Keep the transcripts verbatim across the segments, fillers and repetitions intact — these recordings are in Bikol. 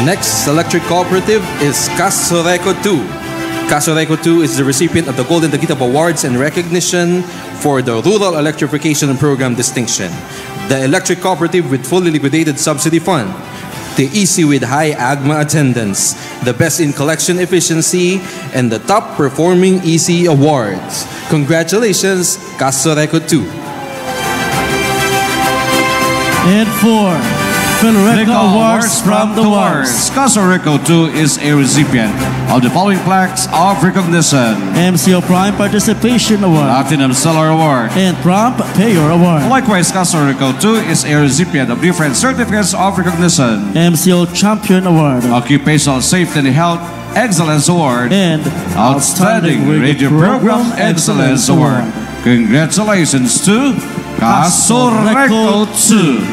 Next electric cooperative is Casureco two. Casureco two is the recipient of the Golden Tagitap Awards and recognition for the Rural Electrification Program distinction. The electric cooperative with fully liquidated subsidy fund. The E C with high AGMA attendance. The best in collection efficiency and the top performing E C awards. Congratulations, Casureco two. And four, Felreco Awards from the Wars. Casureco two is a recipient of the following plaques of recognition. M C O Prime Participation Award. Platinum Seller Award. And Prompt Payer Award. Likewise, Casureco two is a recipient of different certificates of recognition. M C O Champion Award. Occupational Safety and Health Excellence Award. And Outstanding Radio Program Excellence Award. Congratulations to Casureco two.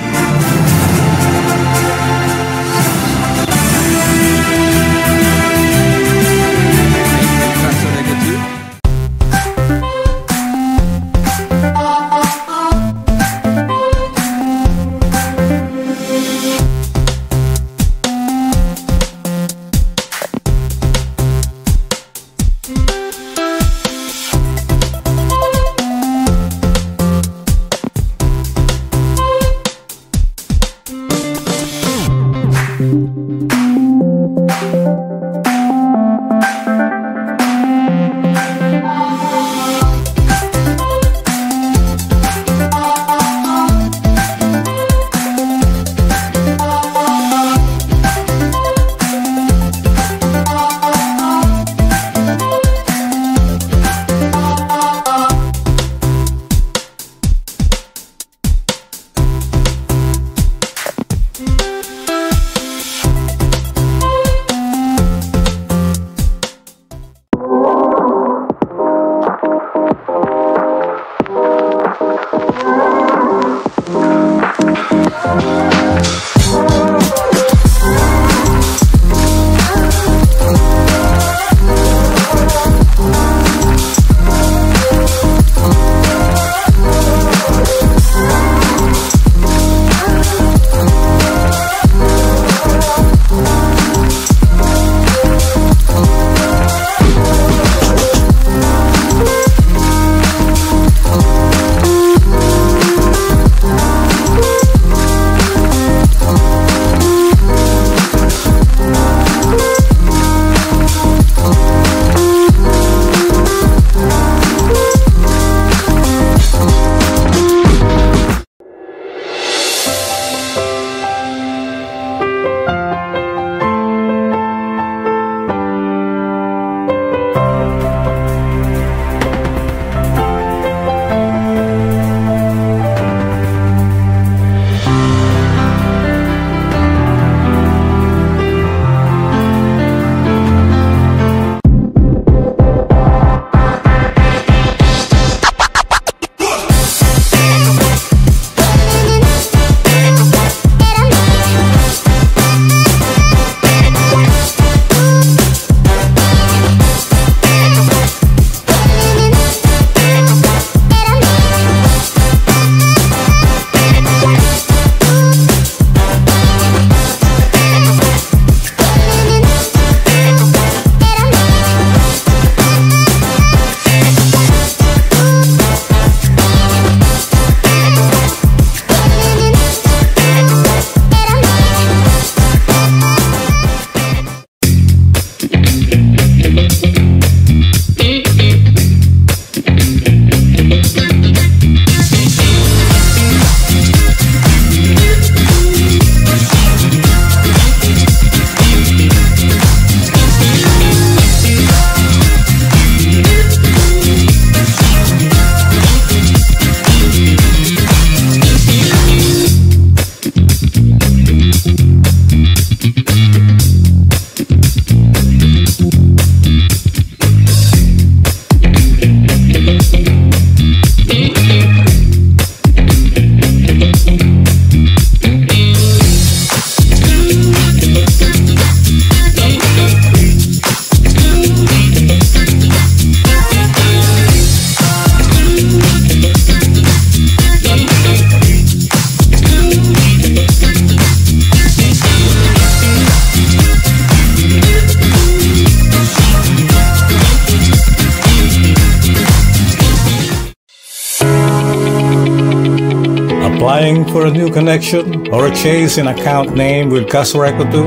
Applying for a new connection or a change in account name with Casureco two,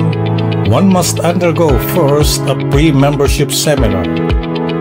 one must undergo first a pre-membership seminar.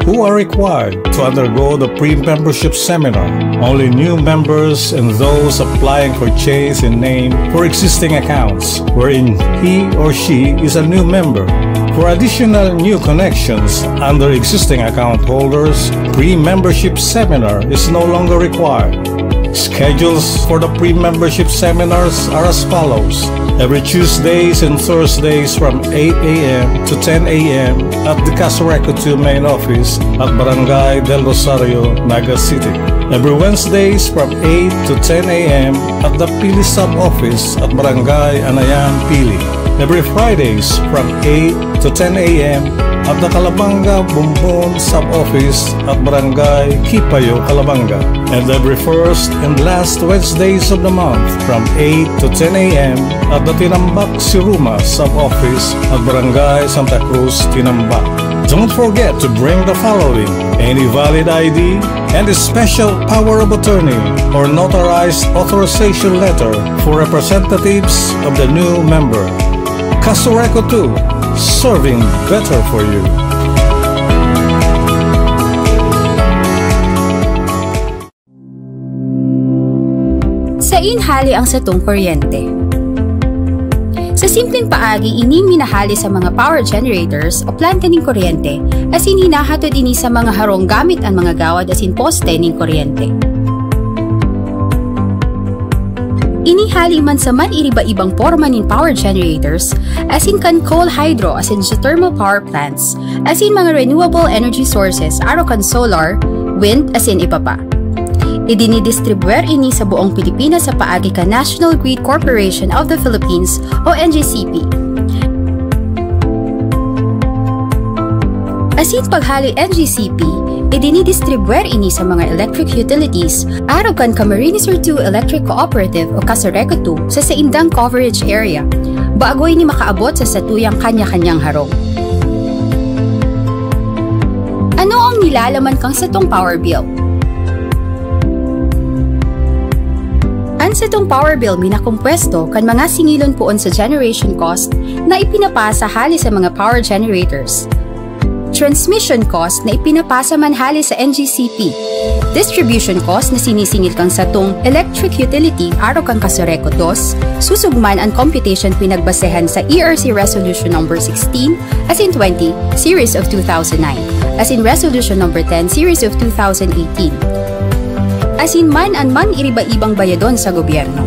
Who are required to undergo the pre-membership seminar? Only new members and those applying for change in name for existing accounts wherein he or she is a new member. For additional new connections under existing account holders, pre-membership seminar is no longer required. Schedules for the pre-membership seminars are as follows. Every Tuesdays and Thursdays from eight a m to ten a m at the Casureco two main office at Barangay Del Rosario, Naga City. Every Wednesdays from eight to ten a m at the Pili Sub-Office at Barangay Anayan, Pili. Every Fridays from eight to ten a m at the Calabanga Bumbon Sub-Office at Barangay Kipayo, Calabanga. And every first and last Wednesdays of the month from eight to ten a m at the Tinambac Siruma Sub-Office at Barangay Santa Cruz, Tinambac. Don't forget to bring the following: any valid I D and a special power of attorney or notarized authorization letter for representatives of the new member. Casureco two, serving better for you. Sain hale ang satong kuryente? Sa simpleng paagi, ini minahali sa mga power generators o planta nin kuryente, asin hinahatod ini sa mga harong gamit an mga gawad asin poste nin kuryente. Ini hale man sa man-iriba-ibang porma nin power generators, asin kan coal, hydro, asin geothermal power plants, asin mga renewable energy sources, arog kan solar, wind, asin iba pa. Idinidistribuer ini sa buong Pilipinas sa paagi kan National Grid Corporation of the Philippines o N G C P. Asin paghale N G C P, idinidistribuer ini sa mga electric utilities, arog kan Camarines Sur two Electric Cooperative o Casureco two sa saindang coverage area, bago ini makaabot sa satuyang kanya-kanyang harong. Ano ang nilalaman kan satong power bill? An satong power bill minakompuesto kan mga singilon poon sa generation cost na ipinapasa hale sa mga power generators, transmission cost na ipinapasa man hale sa N G C P, distribution cost na sinisingil kan satong electric utility arog kan Casureco two, susog man an computation pinagbasehan sa E R C Resolution Number sixteen, asin twenty, Series of two thousand nine, asin Resolution Number ten, Series of two thousand eighteen. Asin man an man-iriba-ibang bayadon sa gobyerno.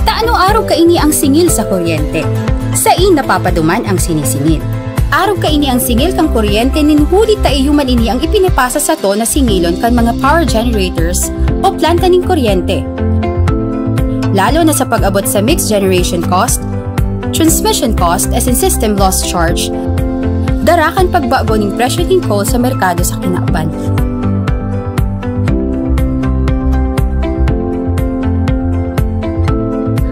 Ta ano arog kaini ang singil sa kuryente? Sain napapaduman ang sinisingil? Arog kaini ang singil kan kuryente nin huli ta iyo man ini ang ipinapasa sato na singilon kan mga power generators o planta nin kuryente. Lalo na sa pag-abot sa mixed generation cost, transmission cost asin system loss charge, dara kan pagbago nin presyo nin coal sa merkado sa kinaban.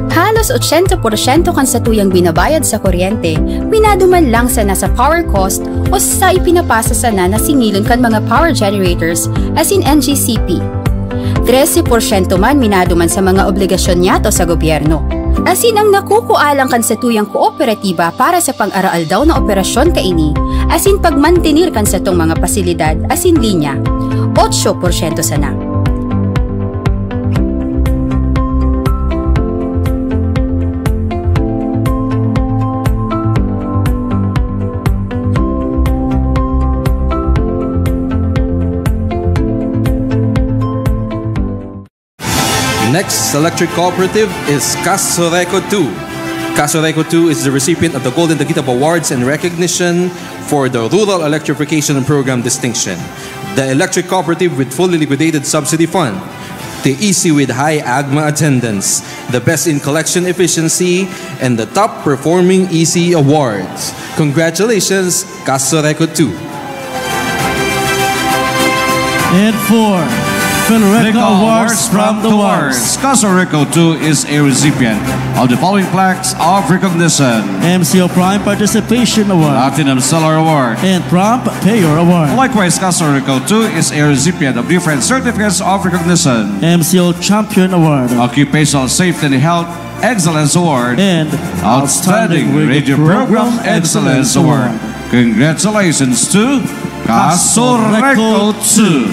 Halos ochenta porsyento kan satuyang binabayad sa kuryente, minaduman lang sana sa power cost o sa ipinapasa sana na singilon kan mga power generators asin N G C P. Trese porsyento man minaduman sa mga obligasyon niyato sa gobyerno. Asin ang nakukua lang kan satuyang kooperatiba para sa pang-araaldaw na operasyon kaini, asin pagmantener kan satong mga pasilidad asin linya, otso porsyento sana. Next electric cooperative is Casureco two. Casureco two is the recipient of the Golden Dagitap Awards in recognition for the Rural Electrification Program distinction. The electric cooperative with fully liquidated subsidy fund. The E C with high AGMA attendance, the best in collection efficiency, and the top performing E C awards. Congratulations, Casureco two. And four. Phil Reco Awards from the Wars. Caso Reco two is a recipient of the following plaques of recognition: M C O Prime Participation Award, Platinum Seller Award, and Prompt Payer Award. Likewise, Caso Reco two is a recipient of different certificates of recognition: M C O Champion Award, Occupational Safety and Health Excellence Award, and Outstanding Radio Program Excellence Award. Congratulations to Caso Reco two.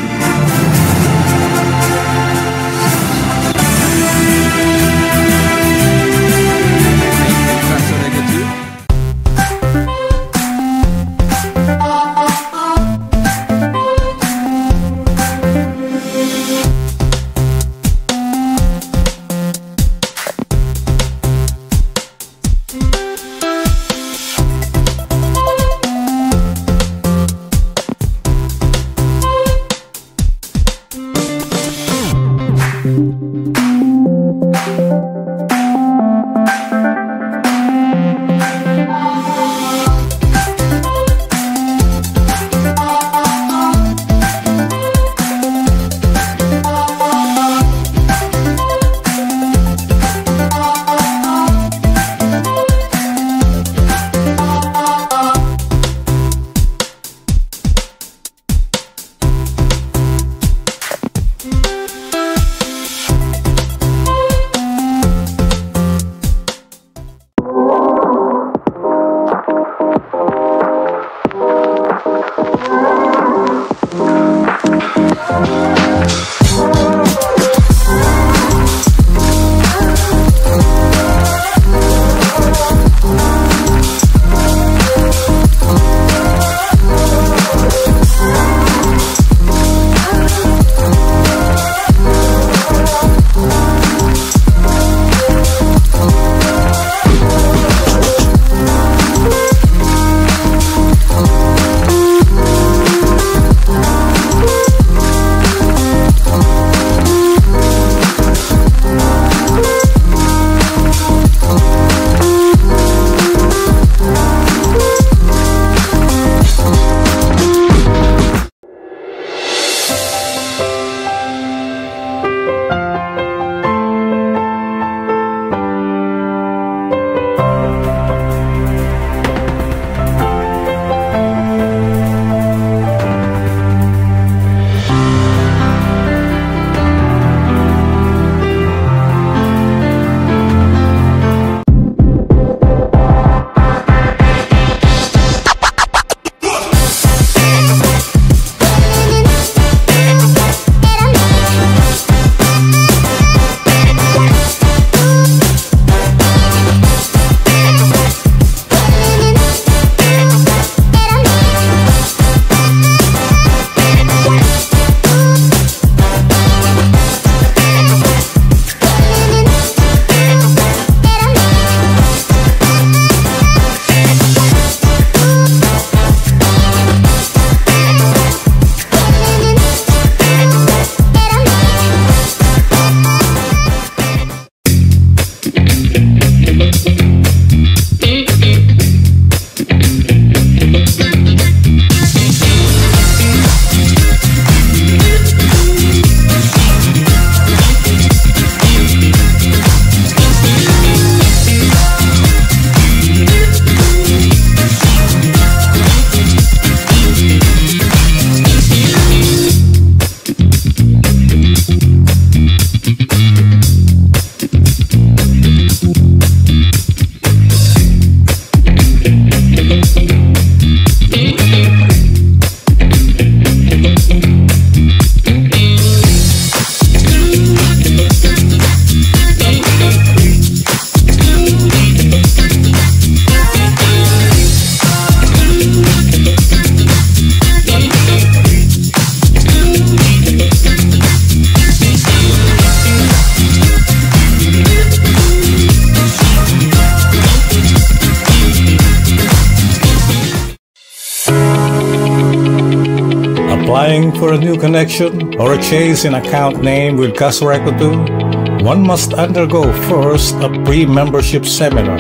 Applying for a new connection or a change in account name with Caso Reco two, one must undergo first a pre-membership seminar.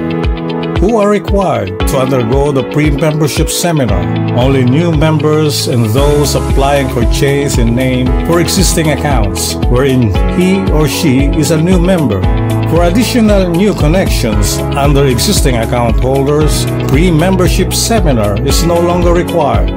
who are required to undergo the pre-membership seminar. Only new members and those applying for change in name for existing accounts, wherein he or she is a new member. For additional new connections under existing account holders, pre-membership seminar is no longer required.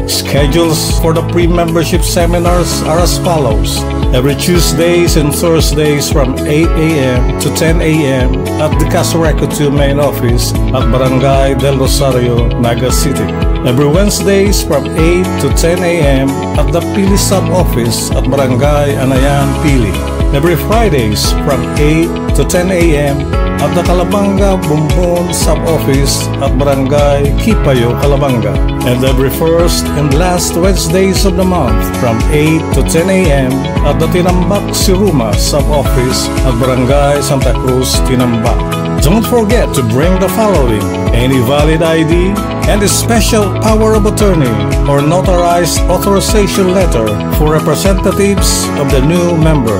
Schedules for the pre-membership seminars are as follows. Every Tuesdays and Thursdays from eight a m to ten a m at the Casureco two main office at Barangay Del Rosario, Naga City. Every Wednesdays from eight to ten a m at the Pili Sub-Office at Barangay Anayan, Pili. Every Fridays from eight to ten a m at the Calabanga Bumbon Sub-Office at Barangay Kipayo, Calabanga. And every first and last Wednesdays of the month from eight to ten a m at the Tinambac Siruma Sub-Office at Barangay Santa Cruz, Tinambac. Don't forget to bring the following: any valid I D and a special power of attorney or notarized authorization letter for representatives of the new member.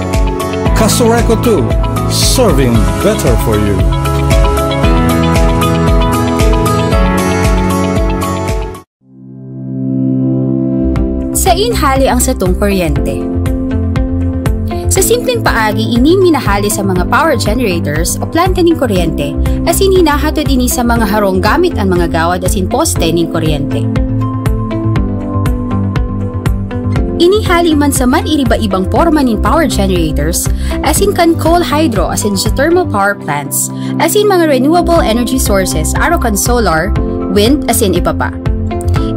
Casureco two, serving better for you. Sain hali ang satong kuryente? Sa simpleng paagi, ini minahali sa mga power generators o planta nin kuryente, asin hinahatod ini sa mga harong gamit an mga gawad asin poste nin kuryente. Ini hali man sa man-iriba-ibang porma nin power generators, asin kan coal, hydro, asin geothermal power plants, asin mga renewable energy sources, arog kan solar, wind, asin iba pa.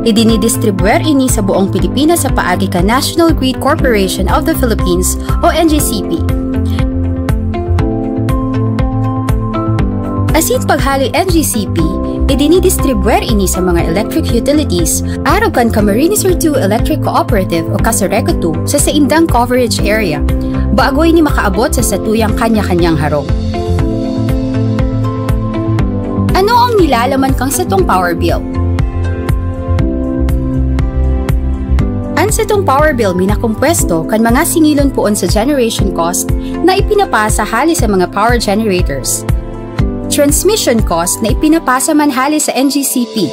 Idinidistribwer ini sa buong Pilipinas sa paagi kan National Grid Corporation of the Philippines o N G C P. Asin paghaloy N G C P, idinidistribwer ini sa mga electric utilities, arog kan Camarines Sur two Electric Cooperative o Casureco two sa saindang coverage area. Bago ini makaabot sa satuyang kanya-kanyang harong. Ano ang nilalaman kan satong power bill? An satong power bill minakompuesto kan mga singilon poon sa generation cost na ipinapasa hali sa mga power generators, transmission cost na ipinapasa man hali sa N G C P,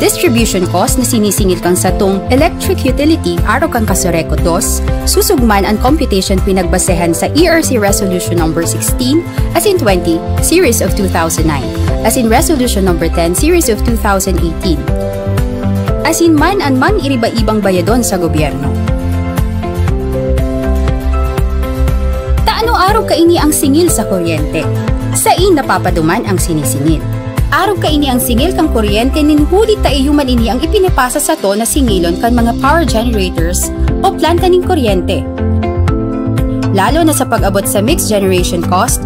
distribution cost na sinisingil kan satong electric utility arog kan Casureco two, susog man an computation pinagbasehan sa E R C Resolution Number sixteen asin twenty, Series of two thousand nine, asin Resolution Number ten, Series of two thousand eighteen, asin man an man-iriba-ibang bayadon sa gobyerno. Ta ano arog kaini ang singil sa kuryente? Sain napapaduman ang sinisingil? Arog kaini ang singil kan kuryente nin huli ta iyo man ini ang ipinapasa sato na singilon kan mga power generators o planta nin kuryente. Lalo na sa pag-abot sa mixed generation cost,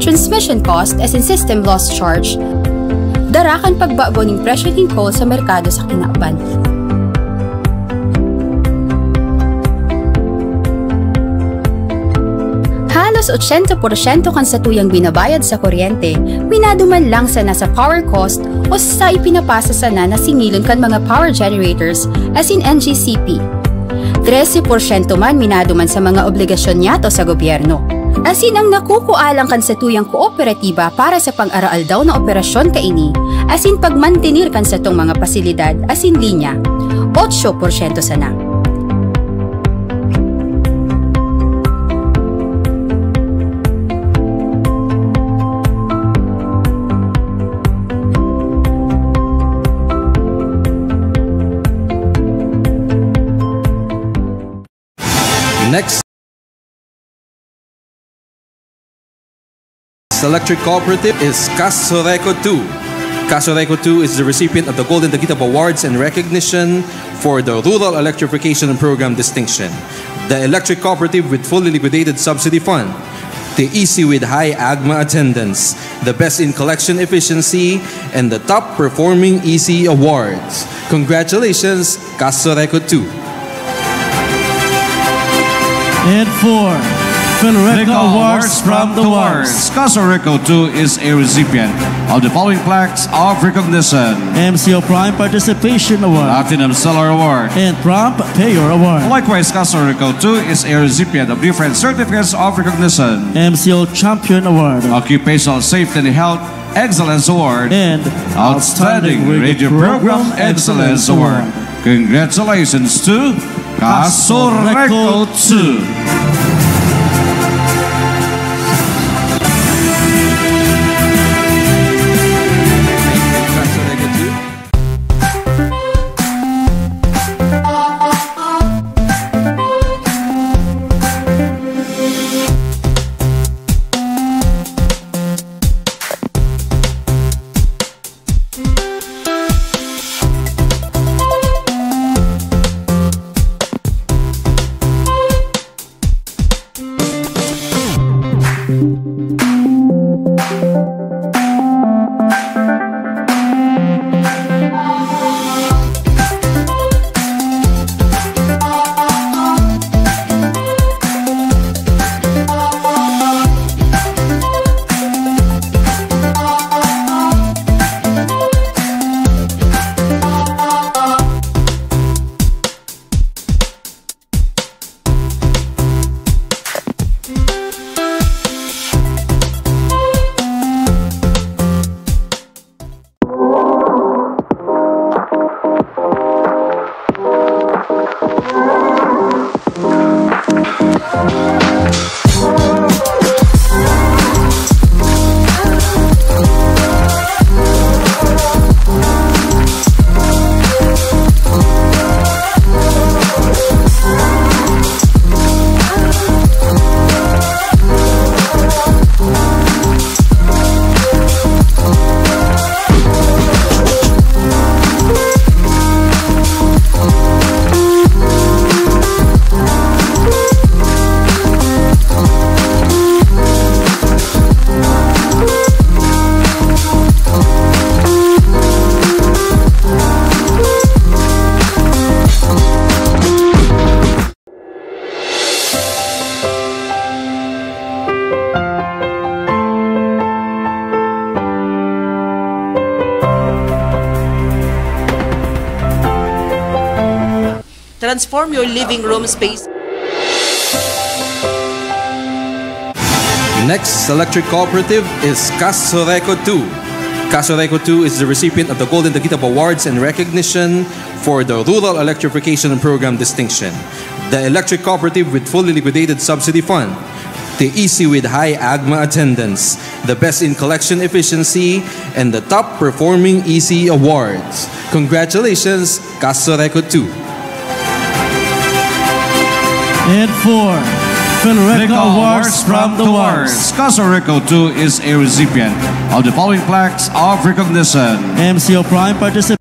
transmission cost asin system loss charge, dara kan pagbago nin presyo nin coal sa merkado sa kinaban. Halos ochenta porsyento kan satuyang binabayad sa kuryente, minaduman lang sana sa power cost o sa ipinapasa sana na singilon kan mga power generators asin N G C P. Trese porsyento man minaduman sa mga obligasyon niyato sa gobyerno. Asin ang nakukua lang kan satuyang kooperatiba para sa pang-araaldaw na operasyon kaini, asin pagmantener kan satong mga pasilidad asin linya, otso porsyento sana. Next. Electric Cooperative is Casureco two. Casureco two is the recipient of the Golden Tagitap Awards and recognition for the Rural Electrification Program distinction. The electric cooperative with fully liquidated subsidy fund. The E C with high AGMA attendance. The best in collection efficiency and the top performing E C awards. Congratulations, Casureco two. And four. Phil Reco Awards from the Wars. Caso Reco two is a recipient of the following plaques of recognition: M C O Prime Participation Award, Platinum Seller Award, and Prompt Payor Award. Likewise, Caso Reco two is a recipient of different certificates of recognition: M C O Champion Award, Occupational Safety and Health Excellence Award, and Outstanding Radio Program Excellence Award. Congratulations to Caso Reco two. Transform your living room space. Next electric cooperative is Caso Reco two. Caso Reco two is the recipient of the Golden Tagitab Awards and recognition for the Rural Electrification Program Distinction, the electric cooperative with fully liquidated subsidy fund, the E C with high AGMA attendance, the best in collection efficiency, and the top performing E C awards. Congratulations, Caso Reco two. And four, Phil Reco Awards from the Wars. Caso Reco two is a recipient of the following plaques of recognition: M C O Prime Participant.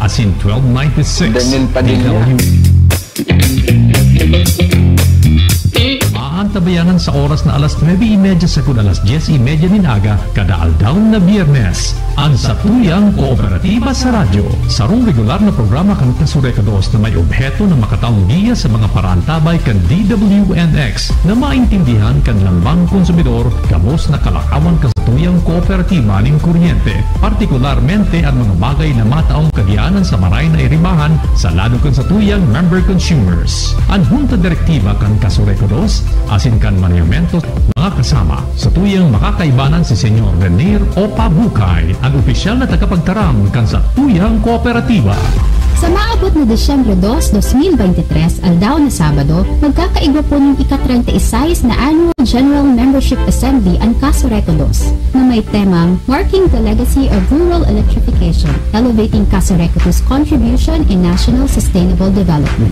asin twelve ninety-six Daniel Padilla. D W. Maantabayanan sa oras na alas nuebe y media sagkod alas dyes y media nin aga kada aldaw na Biyernes. An Satuyang Kooperatiba sa Radyo, sarong regular na programa kan Kasureko dos na may obheto na makataong giya sa mga paraantabay kan D W N X na maintindihan kan lambang konsumidor gabos na kalakawan kan satuyang kooperatiba nin kuryente, partikularmente an mga bagay na mataong kagiyaanan sa maray na iribahan sa lado kan satuyang member consumers. An Hunta Direktiba kan Kasureko dos asin kan Manehamentos mga kasama satuyang makakaibanan si Senyor Renier Opa Bukay, an opisyal na tagapagtaram kan satuyang kooperatiba. Sa maabot na Disyembre dos, dos mil bente tres, aldaw na Sabado, magkakaigwa po nin ika-treinta y seis na Annual General Membership Assembly an Kasureko dos, na may temang Marking the Legacy of Rural Electrification, Elevating Casureco's Contribution in National Sustainable Development.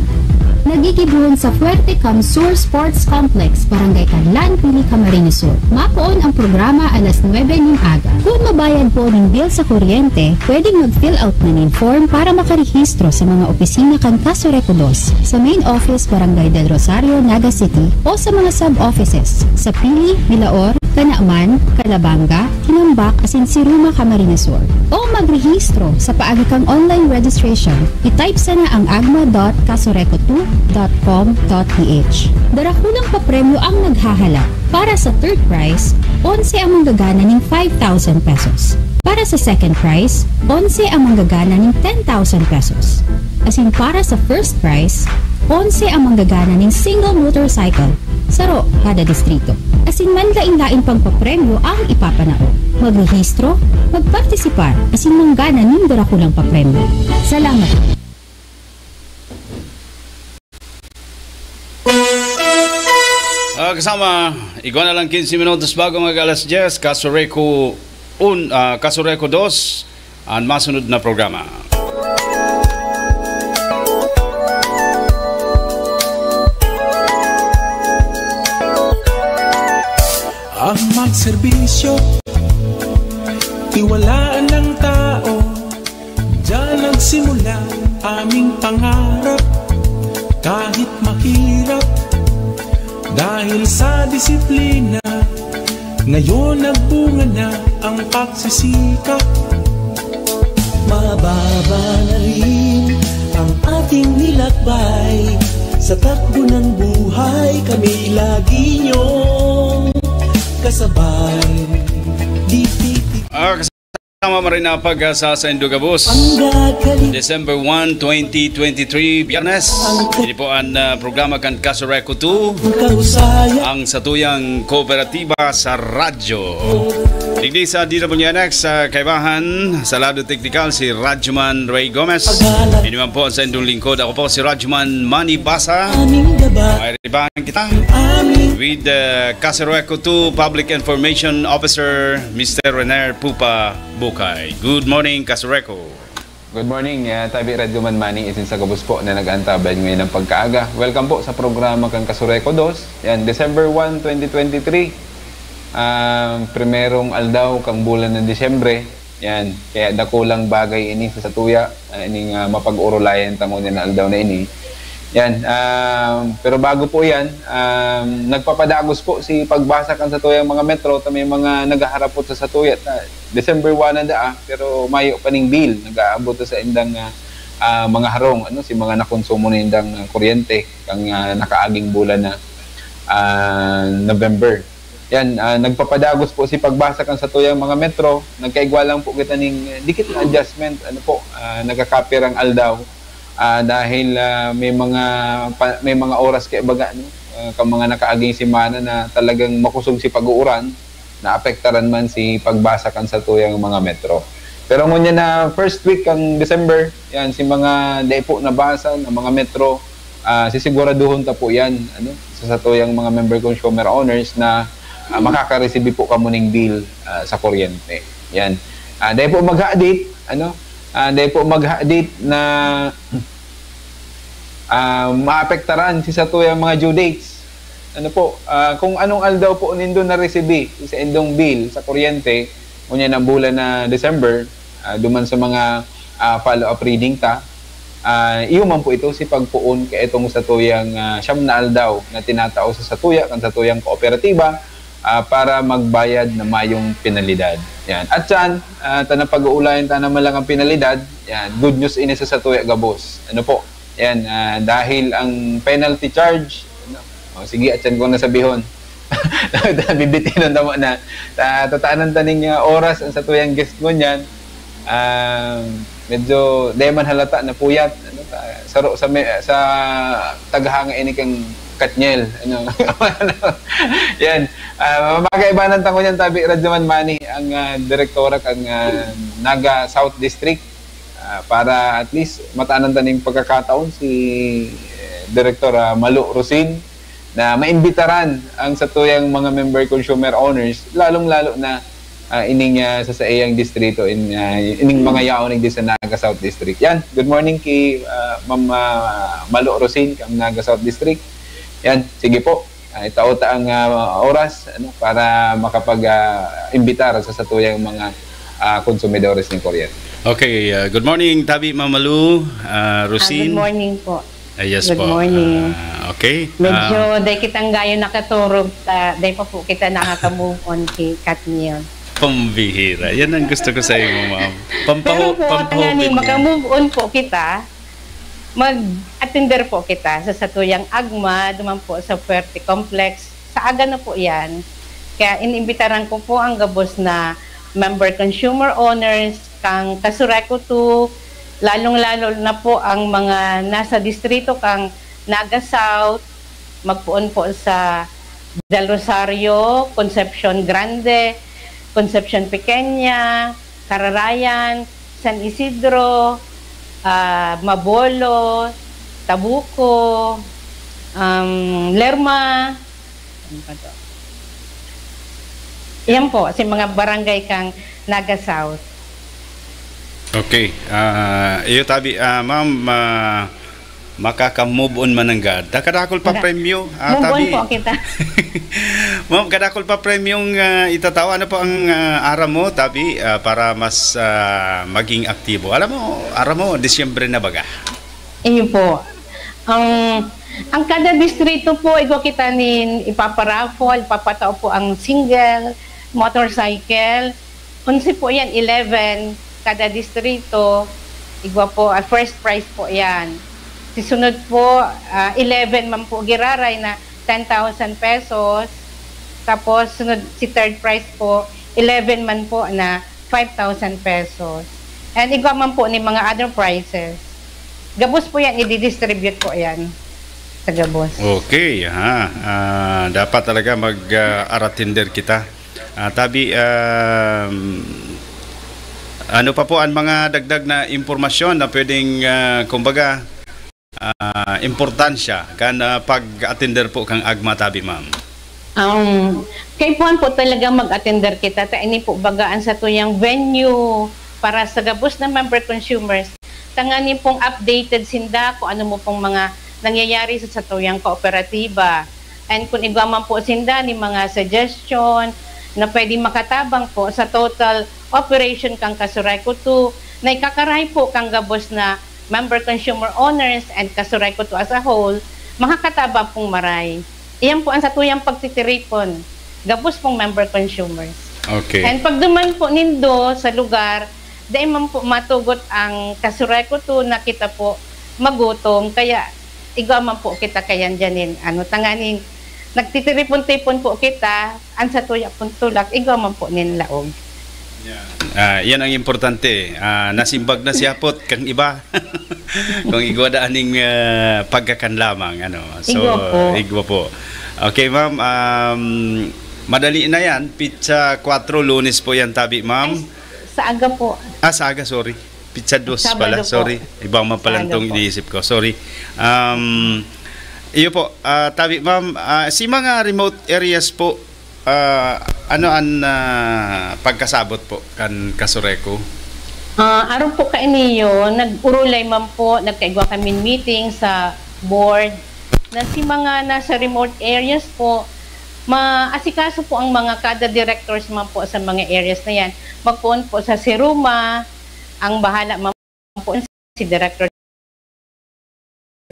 Nagigibohon sa Fuerte Camsur Sports Complex, Barangay Canlan, Pili, Camarines Sur. Mapoon ang programa alas nuebe nin aga. Kun mabayad po nin bill sa kuryente, pwedeng mag-fill out na nin form para makarehistro sa mga opisina kan Kasureko dos, sa main office, Barangay del Rosario, Naga City, o sa mga sub-offices sa Pili, Milaor, Canaman, Calabanga, Kinambak, asin Siruma, Camarines Sur. O magrehistro sa paagi kan online registration. I-type sana ang agma dot kasureco two dot com dot ph. Darakulang papremyo ang naghahala. Para sa third prize, onse ang manggagana nin five thousand pesos. Para sa second prize, onse ang manggagana nin ten thousand pesos. Asin para sa first prize, onse ang manggagana nin single motorcycle, saro kada distrito. Asin manlain-lain pang papremyo ang ipapanao. Magrehistro, magpartisipar, asin manggana nin darakulang papremyo. Salamat. Ah, kasama, igwa na lang quince minutos bago mag alas dyes, Kasureko un, ah, Kasureko dos, ang masunod na programa. Ang magserbisyo, tiwalaan ng tao, diyan nagsimula aming pangarap. Kahit mahirap, dahil sa disiplina, ngayon nagbunga na ang pagsisikap. Mababa na rin ang ating nilakbay. Sa takbo ng buhay, kami lagi niyong kasabay. Di titig- Ah, kasama mo rin ang pag-asa sa Indugabos. December one, twenty twenty-three, Biyernes. Ini po ang, ah, programa kan Kasureko two, ang satuyang kooperatiba sa radyo. Digdi sa D W N X, sa kaibahan, sa lado teknikal, si Radyoman Ray Gomez. Ini man po ang sa indong lingkod. Ako po si Radyoman Manny Basa. May ribahan kita with, uh, Kasureko two Public Information Officer, Mister Rener Pupa Bukay. Good morning, Kasureko. Good morning, ah, tabi Radyoman Manny, asin sa gabos po na nag-aantabay ngayon ng pagkaaga. Welcome po sa programa kan Kasureko dos. Yan, December one, twenty twenty-three. Ah, primerong aldaw kang bulan ng Disyembre. Yan, kaya dakulang bagay ini sa satuya, ah, ining, ah, mapag-orolayan ta ngunyan na aldaw na ini. Yan, ah, pero bago po yan, ah, nagpapadagos po si pagbasa kan satuyang mga metro ta may mga naghaharapot sa satuya ta December one na daa, pero mayo pa ning bill nag-aabot sa indang, ah, ah, mga harong, ano, si mga nakonsumo na indang, ah, kuryente kang, ah, nakaaging bulan na, ah, November. Yan, ah, nagpapadagos po si pagbasa kan satuyang mga metro. Nagkaigwa lang po kita ning, eh, dikit na adjustment, ano po, ah, nagkakapirang aldaw. Ah, dahil, ah, may mga pa-, may mga oras kay baga, no? Ah, kan mga nakaaging semana na talagang makusog si pag-uuran, naapektaran man si pagbasa kan satuyang mga metro. Pero ngunyan na first week kan December, yan, si mga dai po nabasa na mga metro, ah, sisiguraduhon ta po yan, ano, sa satuyang mga member consumer owners na, ah, makakaresibi po kamo ning bill, ah, sa kuryente. Yan. Ah, dai po maghadit, ano, ah, dai po maghadit na, ah, maapektaran si satuyang mga due dates. Ano po, ah, kung anong aldaw po nindo na-resibi sa indong bill sa kuryente, ngunyan ang bulan na December, ah, duman sa mga ah, follow-up reading ta. Ah, iyo man po ito si pagpoon kaitong satuyang, ah, siyam na aldaw na tinatao sa satuya kan satuyang kooperatiba, ah, para magbayad na mayong penalidad. Yan. At yan, ah, ta napag-uulayan ta naman lang ang penalidad. Yan. Good news ini sa satuya gabos. Ano po? Yan, ah, dahil ang penalty charge, ano? O, sige, at yan kong nasabihon. Bibitinon ta mo na. Ta-, tataanan ta ning, ah, oras ang satuyang guest ngunyan. Ah, medyo di man halata na puyat, ano, ta-, saro sa me-, sa taghanga ini kan Katniel, ano. Yan. Ah, makakaibanan ta ngunyan, tabi, Radyo Man Manny, ang, ah, direktora kan, ah, Naga South District. Ah, para at least mataanan ta ning pagkakataon si, eh, Direktor, ah, Malo Rosin na maimbitaran ang satuyang mga member consumer owners, lalong-lalo na, ah, ining, ah, sa saiyang distrito, in, ah, ining mga yaon digdi sa Naga South District. Yan, good morning ki, ah, Ma'am, ah, Malo Rosin, kan Naga South District. Yan, sige po. Ah, itao ta ang, ah, oras, ano, para makapag, ah, imbitar sa satuyang mga, ah, konsumidores nin kuryente. Okay, ah, good morning, tabi, Ma'am Malo, ah, Ah, good Rosin. morning po. Ah, yes Good po. morning. Ah, okay. Medyo Ah, day kitang gayo nakaturog, ah, day pa po kita nakaka-move on kay Katniel. Pambihira. Yan ang gusto ko sa imo, ma'am. Pampaho-, Pero po, pampahubin tanganing yan. maka-move on po kita, mag-attender po kita sa satuyang AGMA, duman po sa Fuerte Complex. Sa aga na po yan. Kaya inimbitaran ko po ang gabos na member consumer owners kang Casureco two, lalong-lalo na po ang mga nasa distrito kang Naga South, magpoon po sa Del Rosario, Concepcion Grande, Concepcion Pequeña, Cararayan, San Isidro, ah, Mabolo, Tabuco, um, Lerma, ano pa to? Yan po, si mga barangay kang Naga South. Okay. Ah, iyo tabi, ah, ma'am, ah, makaka-move on man nanggad. Kadakul pa Nga. premyo, ah, Move on tabi. po kita. Ma'am, kadakul pa premyong, ah, itatao. Ano po ang, ah, aram mo, tabi, ah, para mas, ah, maging aktibo? Alam mo, aram mo, Disyembre na baga. Iyo po. Ang, ang kada distrito po, igwa kita nin ipaparaffle, ipapatao po ang single, motorcycle. Onse po yan, eleven kada distrito. Igwa po, ah, first prize po yan. Si sunod po, ah, eleven man po giraray na ten thousand pesos. Tapos, sunod, si third prize po, eleven man po na five thousand pesos. And igwa man po ni mga other prizes. Gabos po yan, i-distribute po yan sa gabos. Okay, ha. Ah, dapat talaga mag, ah, aratinder kita. Ah, tabi, um, ano pa po ang mga dagdag na impormasyon na pwedeng, ah, kumbaga, ah, importansya kan, ah, pag-attender po kang AGMA, tabi, ma'am? Um, kaipuhan po talaga mag-attender kita. Ta ini po baga ang satuyang venue para sa gabos na member consumers. Tanganing pong updated sinda kung ano mo pong mga nangyayari sa satuyang kooperatiba. And kung igwa man po sinda ni mga suggestion na pwede makatabang po sa total operation kang Casureco two, na ikakarahay po kang gabos na member consumer owners and Casureco two as a whole, makakatabang pong maray. Iyan po ang satuyang pagtitiripon, gabos pong member consumers. Okay. And pagduman po nindo sa lugar, dai man po matugot ang Casureco two na kita po magutom, kaya igwa man po kita kayan dyanin, ano, tanganing nagtitiripon-tipon po kita, ang satuya pong tulak, igwa man po nin laog. Ah, yan ang importante. Ah, nasimbag na siya po kang iba. Kung igwa da aning, ah, pagkakan lamang, ano. So, Igwa po. igwa po. Okay, ma'am. Um, madali na yan. Pitsa kwatro, Lunes po yan, tabi, ma'am. Ay, sa aga po. Ah, sa aga, sorry. Pitsa dos Sabado pala, po. sorry. Ibang man pala Sabado itong po. iniisip ko. Sorry. Um, iyo po, ah, tabi, ma'am. Ah, si mga remote areas po, ah, ano ang, ah, pagkasabot po kan Casureco? Ah, arog po kainiyo, nag-urulay man po, nagkaigwa kami meeting sa board na si mga nasa remote areas po, maasikaso po ang mga kada directors man po sa mga areas na yan. Magpoon po sa Seruma, ang bahala man po si Director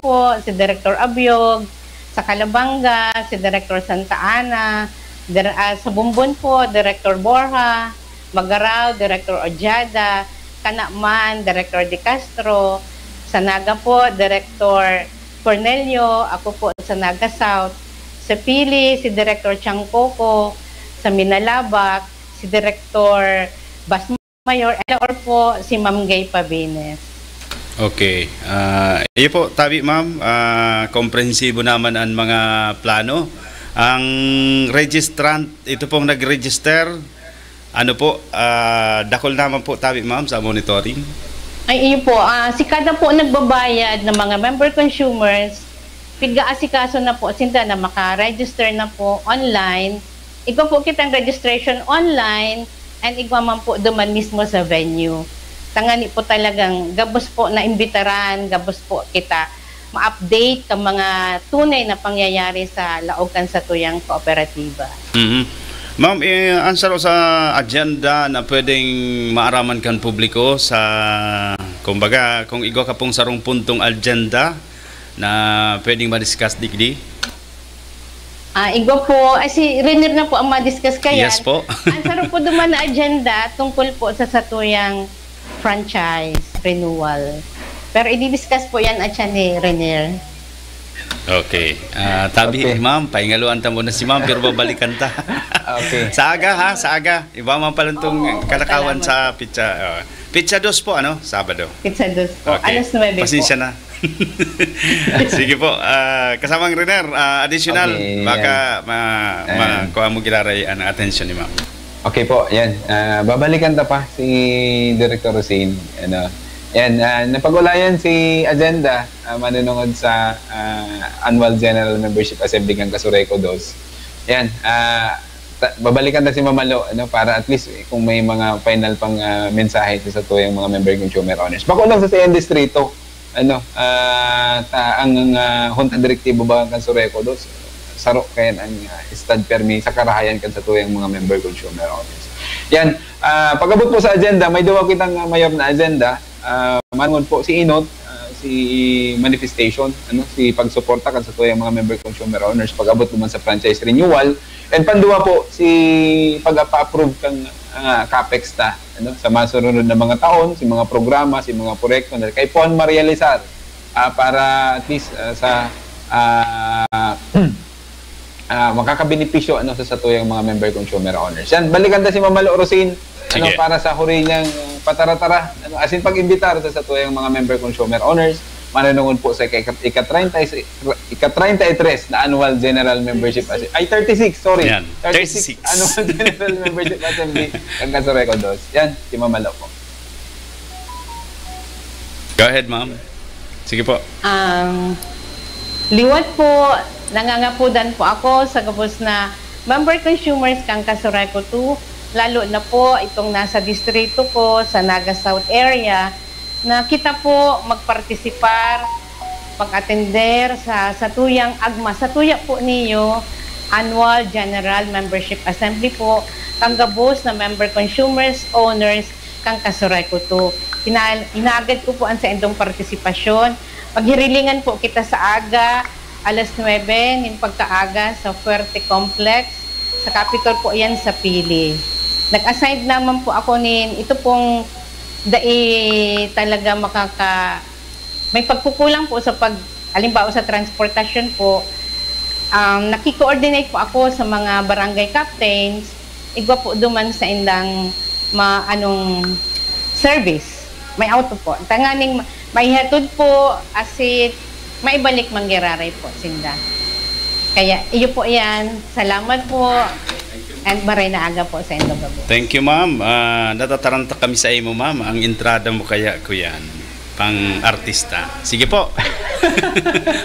po, si Director Abiog, sa Calabanga, si Director Santa Ana, dir-, ah, sa Bumbon po, Director Borja, Magarao, Director Ojada, Canaman, Director De Castro, sa Naga po, Director Cornelio, ako po sa Naga South, sa Pili, si Director Chang Coco, sa Minalabac, si Director Bas Mayor, or po si Ma'am Gay Pabines. Okay. Ah, iyo po, tabi ma'am, ah, komprehensibo naman ang mga plano. Ang registrant, ito pong nag-register, ano po, ah, dakul naman po, tabi ma'am, sa monitoring. Ay, iyo po. Ah, si kada po nagbabayad ng mga member consumers, pig-aasikaso na po sinda na maka-register na po online. Igwa po kitang registration online and igwa man po duman mismo sa venue. Tangani po talagang gabos po na imbitaran, gabos po kita ma-update ka mga tunay na pangyayari sa laog kan satuyang kooperatiba. Mhm. Ma'am, eh, ang saro sa agenda na pwedeng maaraman kan publiko sa, kumbaga, kung igwa ka pong sarong puntong agenda na pwedeng ma-discuss digdi? Ah, igwa po, ay si Renier na po ang ma-discuss kayan. Yes po. Ang saro po duman na agenda tungkol po sa satuyang franchise renewal. Pero i-discuss po yan at siya ni Renier. Okay. Ah, tabi, Okay. ma'am, paingaluan ta muna si ma'am, pero babalikan ta. Okay. Sa aga, ha? Sa aga. Iba man pala itong Oo, kalakawan salamat. Sa pizza. Uh, pizza dos po, ano? Sabado. Pizza dos po. Okay. Alas nuebe Pasensya po. Na. Sige po. Ah, kasamang Renier, ah, additional, Okay, baka ma, ma, Ayan. kuha mo giraray ang atensyon ni ma'am. Okay po, yan. Ah, babalikan ta pa si Director Rosine. Ano, yan, ah, napag-ulayan si agenda, ah, manunungod sa ah, Annual General Membership Assembly kan Kasureco dos. Yan, ah, ta- babalikan ta si Mamalo, ano, para at least eh, kung may mga final pang ah, mensahe sa satuyang mga member consumer owners. Bako lang sa siyang distrito, ano, ah, ta, ang ah, Junta Direktibo ba kan Kasureco dos, saro kayan ang ah, estad permi sa karahayan kan satuyang mga member consumer owners. Yan, ah, pag-abot po sa agenda, may duwa kitang ah, mayor na agenda. Ah, manungod po si Inot, ah, si manifestation, ano, si pagsuporta kan satuyang mga member consumer owners pag-abot naman sa franchise renewal. And panduwa po, si pag-approve kang ah, capex ta, ano, sa masurunod na mga taon, si mga programa, si mga proyekto na kay pon marealisar ah, para at least ah, sa ah, ah, makakabenepisyo, ano, sa satuyang mga member consumer owners. Yan, balikan ta si Mamalo Rosine, ano, Sige. Para sa huri niyang ah, patara-tara, ano, as in pag-imbitar sa satuyang mga member consumer owners, manunungod po sa ika, ika-treinta, ika-treinta y tres na annual general membership. As in, ay, thirty-six, sorry. Yan, thirty-six thirty-six. Annual General Membership Assembly ang Kasureco dos. Yan, si Mamalo po. Go ahead, ma'am. Sige po. Ang liwat po, nangangapudan po ako sa gabos na member consumers kang Kasureco two, lalo na po itong nasa distrito ko sa Naga South area, na kita po magpartisipar, pag-atender sa satuyang agma, satuya po niyo annual general membership assembly po, kang gabos na member consumers, owners, kang Kasureco two. Ina-, inaagad ko po ang saindong partisipasyon. Maghirilingan po kita sa aga, alas nuebe nin pagkaaga sa Fuerte Complex, sa Capitol po yan sa Pili. Nag-assign naman po ako nin, ito pong dai talaga makaka-, may pagkukulang po sa pag, halimbawa sa transportasyon po, um, naki-coordinate po ako sa mga barangay captains, igwa po duman sa indang ma, anong service. May auto po. Tanganing maihatod po, asin maibalik manggiraray po sinda. Kaya iyo po yan. Salamat po. And maray na aga po sa indo gabos. Thank you, ma'am. Ah, natataranta kami sa imo, ma'am. Ang entrada mo kaya ko yan. Pang artista. Sige po.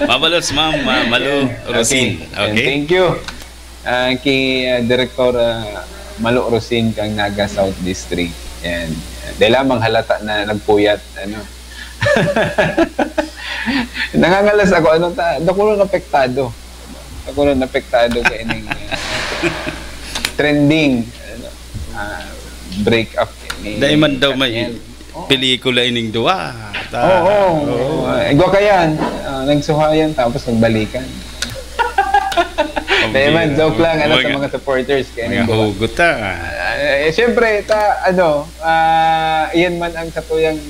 Mabalos, ma'am. Ma- Malo, Rosine. And Okay. Thank you. Ah, kay ah, Director ah, Malo Rosine kang Naga South District. Yan. Dahil lamang halata na nagpuyat, ano. Nangangalas ako, ano, ta, dakulo na apektado. Dakulo na apektado ka ining ah, trending, ano, ah, break up ni Dahil man daw may Katniel. Pelikula ining duwa. Ta- Oo. Oo. Igwa kayan, ah, nagsuhayan tapos nagbalikan. Dahil man, joke lang, ano, sa mga supporters. Kaya Mga hugot ta. Ah, eh, siyempre, ta, ano, ah, iyan man ang satuyang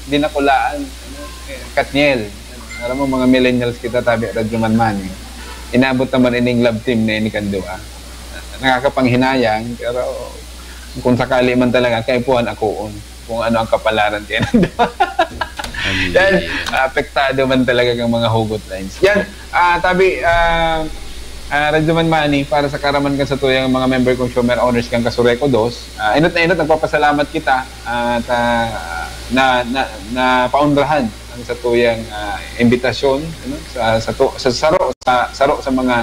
dinakulaan, ano, eh, Katniel. Alam mo, mga millennials kita, tabi, Radyo Manmani. Inabot naman ining love team na ini kan duwa. Nakakapanghinayang, pero kung sakali man talaga, kaipuhan akoon kung ano ang kapalaran kaya ng duwa. Yan, apektado man talaga ang mga hugot lines. Yan, ah, tabi, ah, ah, Radyo Manmani, para sa karaman kan satuyang mga member consumer owners kan Kasureco Dos, ah, inot na inot, nagpapasalamat kita at, ah, na, na, na paunrahan ang satuyang, ah, imbitasyon, ano, sa, sa, to- sa saro, sa saro sa mga,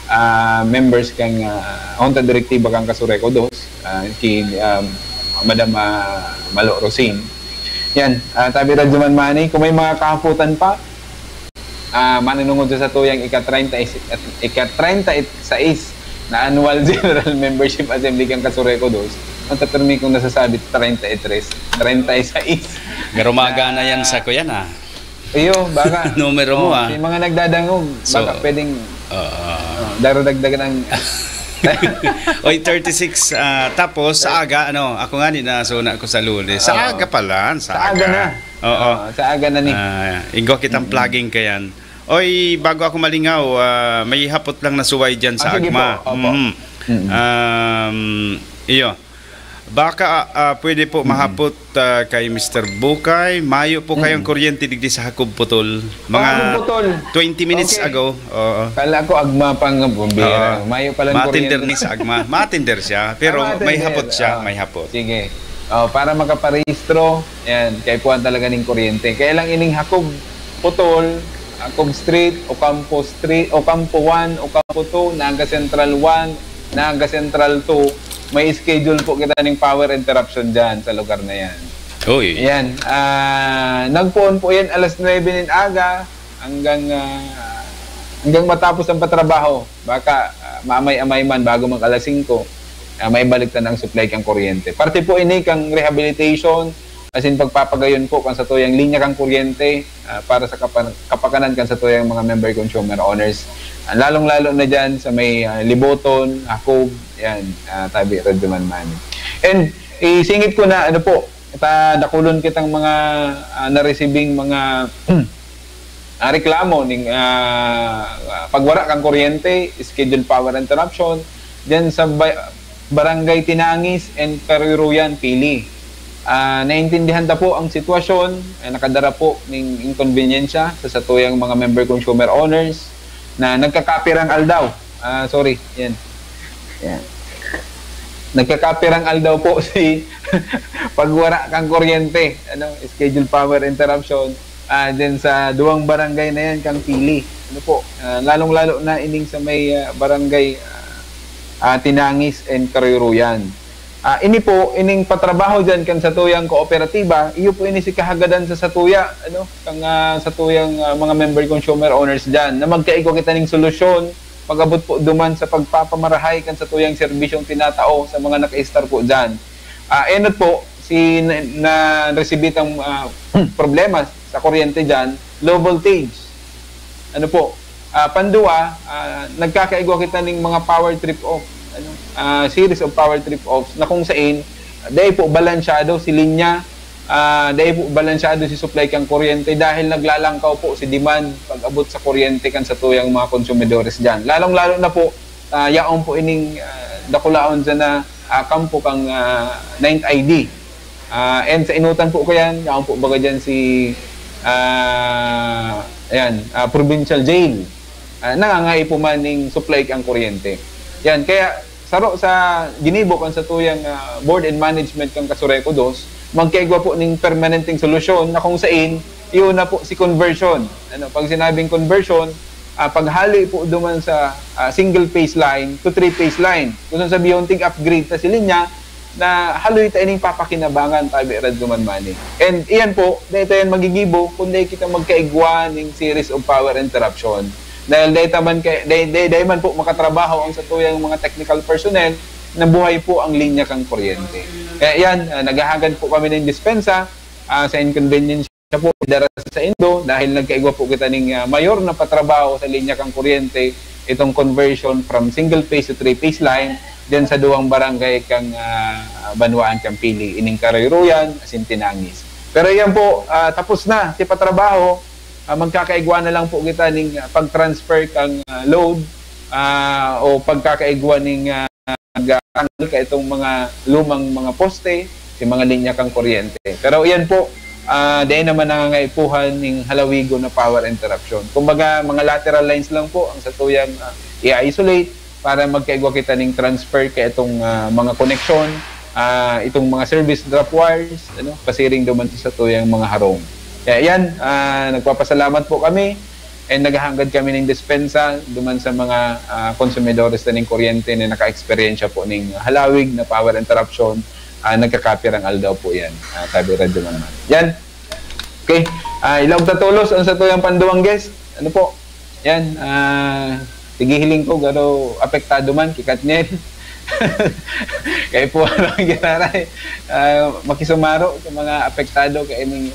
ah, members kang, ah, Junta Direktiba kang Kasureco Dos, ah, ki, um, Madam, ah, Malo Rosin. Yan, ah, tabi Radyo Manmani, kung may mga kahapotan pa, ah, manunungod sa satuyang ika-treinta, ika-treinta y seis na annual general membership assembly kan Kasureco Dos, ang tatumi kong nasasabi, treinta y tres, treinta y seis. Garumaga na yan sa kuyan, ah. Iyo, baka. Numero mo, Oh, ah. Si mga nagdadangog, So, baka pwedeng Oo. oh, darudagdagan ang... Oy, thirty-six, ah, tapos sa aga, ano, ako nga ni nasuna ko sa Lunes. Sa Oo. Aga pala, sa, Sa aga na. Oo. Oh, sa aga na ni. Ah, igwa kitang plugging kayan. Oy, bago ako malingaw, ah, may hapot lang na suway dyan sa Ah, sige Agma. po. Opo. Mhm. Mm. Um, iyo. Baka ah, pwede po mahapot ah, kay Mister Bukay. Mayo po kayong kuryente digdi sa Hakob Putol. Mga Hakob Putol. twenty minutes Okay. ago. Oo. Kala ko Agma pang bumbira. Oo. Mayo palang Matender kuryente. ni sa Agma. Matender siya. Pero Ah, may matender. hapot siya. Ah. May hapot. Sige. Oh, para makaparehistro, yan, kaipuhan talaga ning kuryente. Kaya lang ining Hakob Putol, Hakob Street, Ocampo Street, Ocampo one, Ocampo two, Naga Central one, Naga Central two, may schedule po kita ning power interruption dyan sa lugar na yan. Uy. Yan. Ah, nagpoon po yan alas nuebe nin aga hanggang, ah, hanggang matapos ang patrabaho. Baka ah, maamay-amay man bago mag alas singko, ah, may balik na ang supply kang kuryente. Parte po ini kang rehabilitation, as in pagpapagayon po kan satuyang linya kang kuryente ah, para sa kapan- kapakanan kan satuyang mga member consumer owners. Ah, lalong-lalo na dyan sa may ah, Liboton, Hakob, yan, ah, tabi, Radyo Manmani. And isingit ko na, ano po, ta dakulon kitang mga ah, naresibing mga ah, reklamo ning ah, pagwara kan kuryente, scheduled power interruption, diyan sa ba- Barangay Tinangis and Karuruyan, Pili. Ah, naintindihan ta po ang sitwasyon, ay nakadara po ning inkonbensya sa satuyang mga member consumer owners na nagkakapirang aldaw. Ah, sorry, yan. Yan. Nagkakapirang aldaw po si pagwara kang kuryente, ano, scheduled power interruption. Ah, din sa duwang barangay na yan kang Pili. Ano po, ah, lalong-lalo na ining sa may ah, barangay ah, ah, Tinangis and Karuruyan. Ah, ini po, ining patrabaho dyan kan satuyang kooperatiba, iyo po ini si kahagadan sa satuya, ano, kang ah, satuyang ah, mga member consumer owners dyan, na magkaigwa kita ning solusyon, pag-abot po duman sa pagpapamarahay kan satuyang serbisyong tinatao sa mga naka-estar po dyan. Ah, enot po, si na, na resibi tang ah, problema sa kuryente dyan, low voltage. Ano po? Ah, pandua, ah, nagkakaigwa kita ning mga power trip-off. Ano? Ah, series of power trip-offs na kung sain, dai po balansyado si linya, ah, dai po balansyado si supply kan kuryente dahil naglalangkaw po si demand pag-abot sa kuryente kan satuyang mga konsumidores dyan. Lalong-lalo na po, ah, yaon po ining ah, dakulaon sa na ah, kampo kang ah, Ninth I D. Ah, and sa inutan po ko yan, yaon po baga dyan si ah, ayan, ah, Provincial Jail. Ah, nangangaipo man ning supply ang kuryente. Yan, kaya saro sa ginibo kan satuyang ah, board and management kan Kasureco Dos, magkaigwa po ning permanenteng solusyon na kung sain, iyon na po si conversion. Ano, pag sinabing conversion, ah, paghali po duman sa ah, single phase line to three phase line. Kung sabihon, tig-upgrade ta si linya, na haloy ta ining papakinabangan, tabi Radyo Manmani. And iyan po, dahil tayo magigibo, kung dahil kita magkaigwa ning series of power interruption. Dahil dahil taman kay, dahil, dahil, dahil man po makatrabaho ang satuyang mga technical personnel, nabuhay po ang linya kang kuryente. Kaya yan, ah, naghahagad po kami ng dispensa ah, sa inconvenience siya po, idara sa indo, dahil nagkaigwa po kita ning, ah, mayor na patrabaho sa linya kang kuryente, itong conversion from single phase to three phase line, diyan sa duwang barangay kang, ah, Banwaan kang Pili, ining Karoyroyan, asin Tinangis. Pero yan po, ah, tapos na, si patrabaho, ah, magkakaigwa na lang po kita ning, ah, pag-transfer kang, ah, load, ah, o pagkakaigwa ning, ah, nagtanggal ka itong mga lumang mga poste, si mga linya kang kuryente. Pero iyan po, ah, dai naman nangangaipuhan ning halawigon na power interruption. Kumbaga, mga lateral lines lang po ang satuyang, ah, i-isolate para magkaigwa kita ning transfer ka itong, ah, mga koneksyon, ah, itong mga service drop wires, ano, pasiring duman sa satuyang mga harong. Kaya yan, ah, nagpapasalamat po kami. And naghahangad kami ning dispensa duman sa mga, ah, konsumidores na ning kuryente na naka-eksperyensya po ning halawig na power interruption, ah, nagkakapirang aldaw po yan, ah, sabi Radyo Man Man. Yan. Okay. Ah, ilaog ta tolos ang satuyang panduwang guest. Ano po? Yan. Ah, sige, hiling ko, garo apektado man, kikat niya. Kaya po, ano, ang giraray, ah, makisumaro sa mga apektado kay ning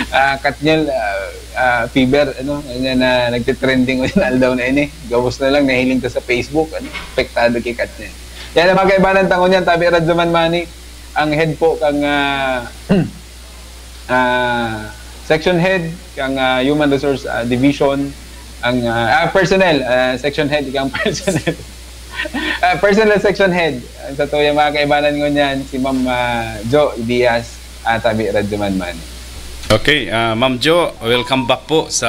ah, Katniel, ah, ah, fever, ano, yan na nagtitrending ngayon aldaw na ini. Gabos na lang, nahiling ta sa Facebook, ano, apektado ki Katniel. Yan ang mga kaibanan tangon yan, tabi Radyo Man Mani, ang head po kang, ah, ah, section head kang, ah, Human Resource, ah, Division, ang, ah, ah, personnel, ah, section head kang personnel. Ah, personnel section head. Ang satuyang mga kaibanan ngunyan, si Ma'am, ah, Jo Diaz, ah, tabi Radyo Man Mani. Okay, ah, Ma'am Jo, welcome back po sa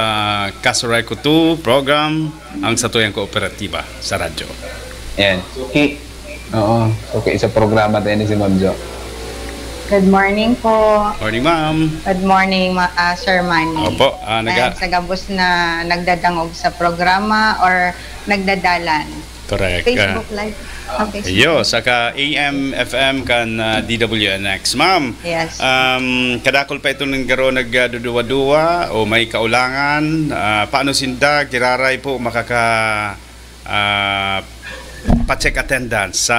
Kasuray Ko two program, ang satuyang kooperatiba sa radyo. Yan. Okay. Oo. Okay, sa programa tayo ni si Ma'am Jo. Good morning po. Morning, ma'am. Good morning, ma- ah, Sir Manny. Opo, ah, naga- And sa gabos na nagdadangog sa programa or nagdadalan. Correct. Facebook Live. Okay. Iyo, saka A M F M kan ah, D W N X. Ma'am, Yes. um, kadakol pa itong nanggaro nagduduwa-duwa o may kaulangan, ah, paano sinda giraray po makaka ah, pa-check attendance sa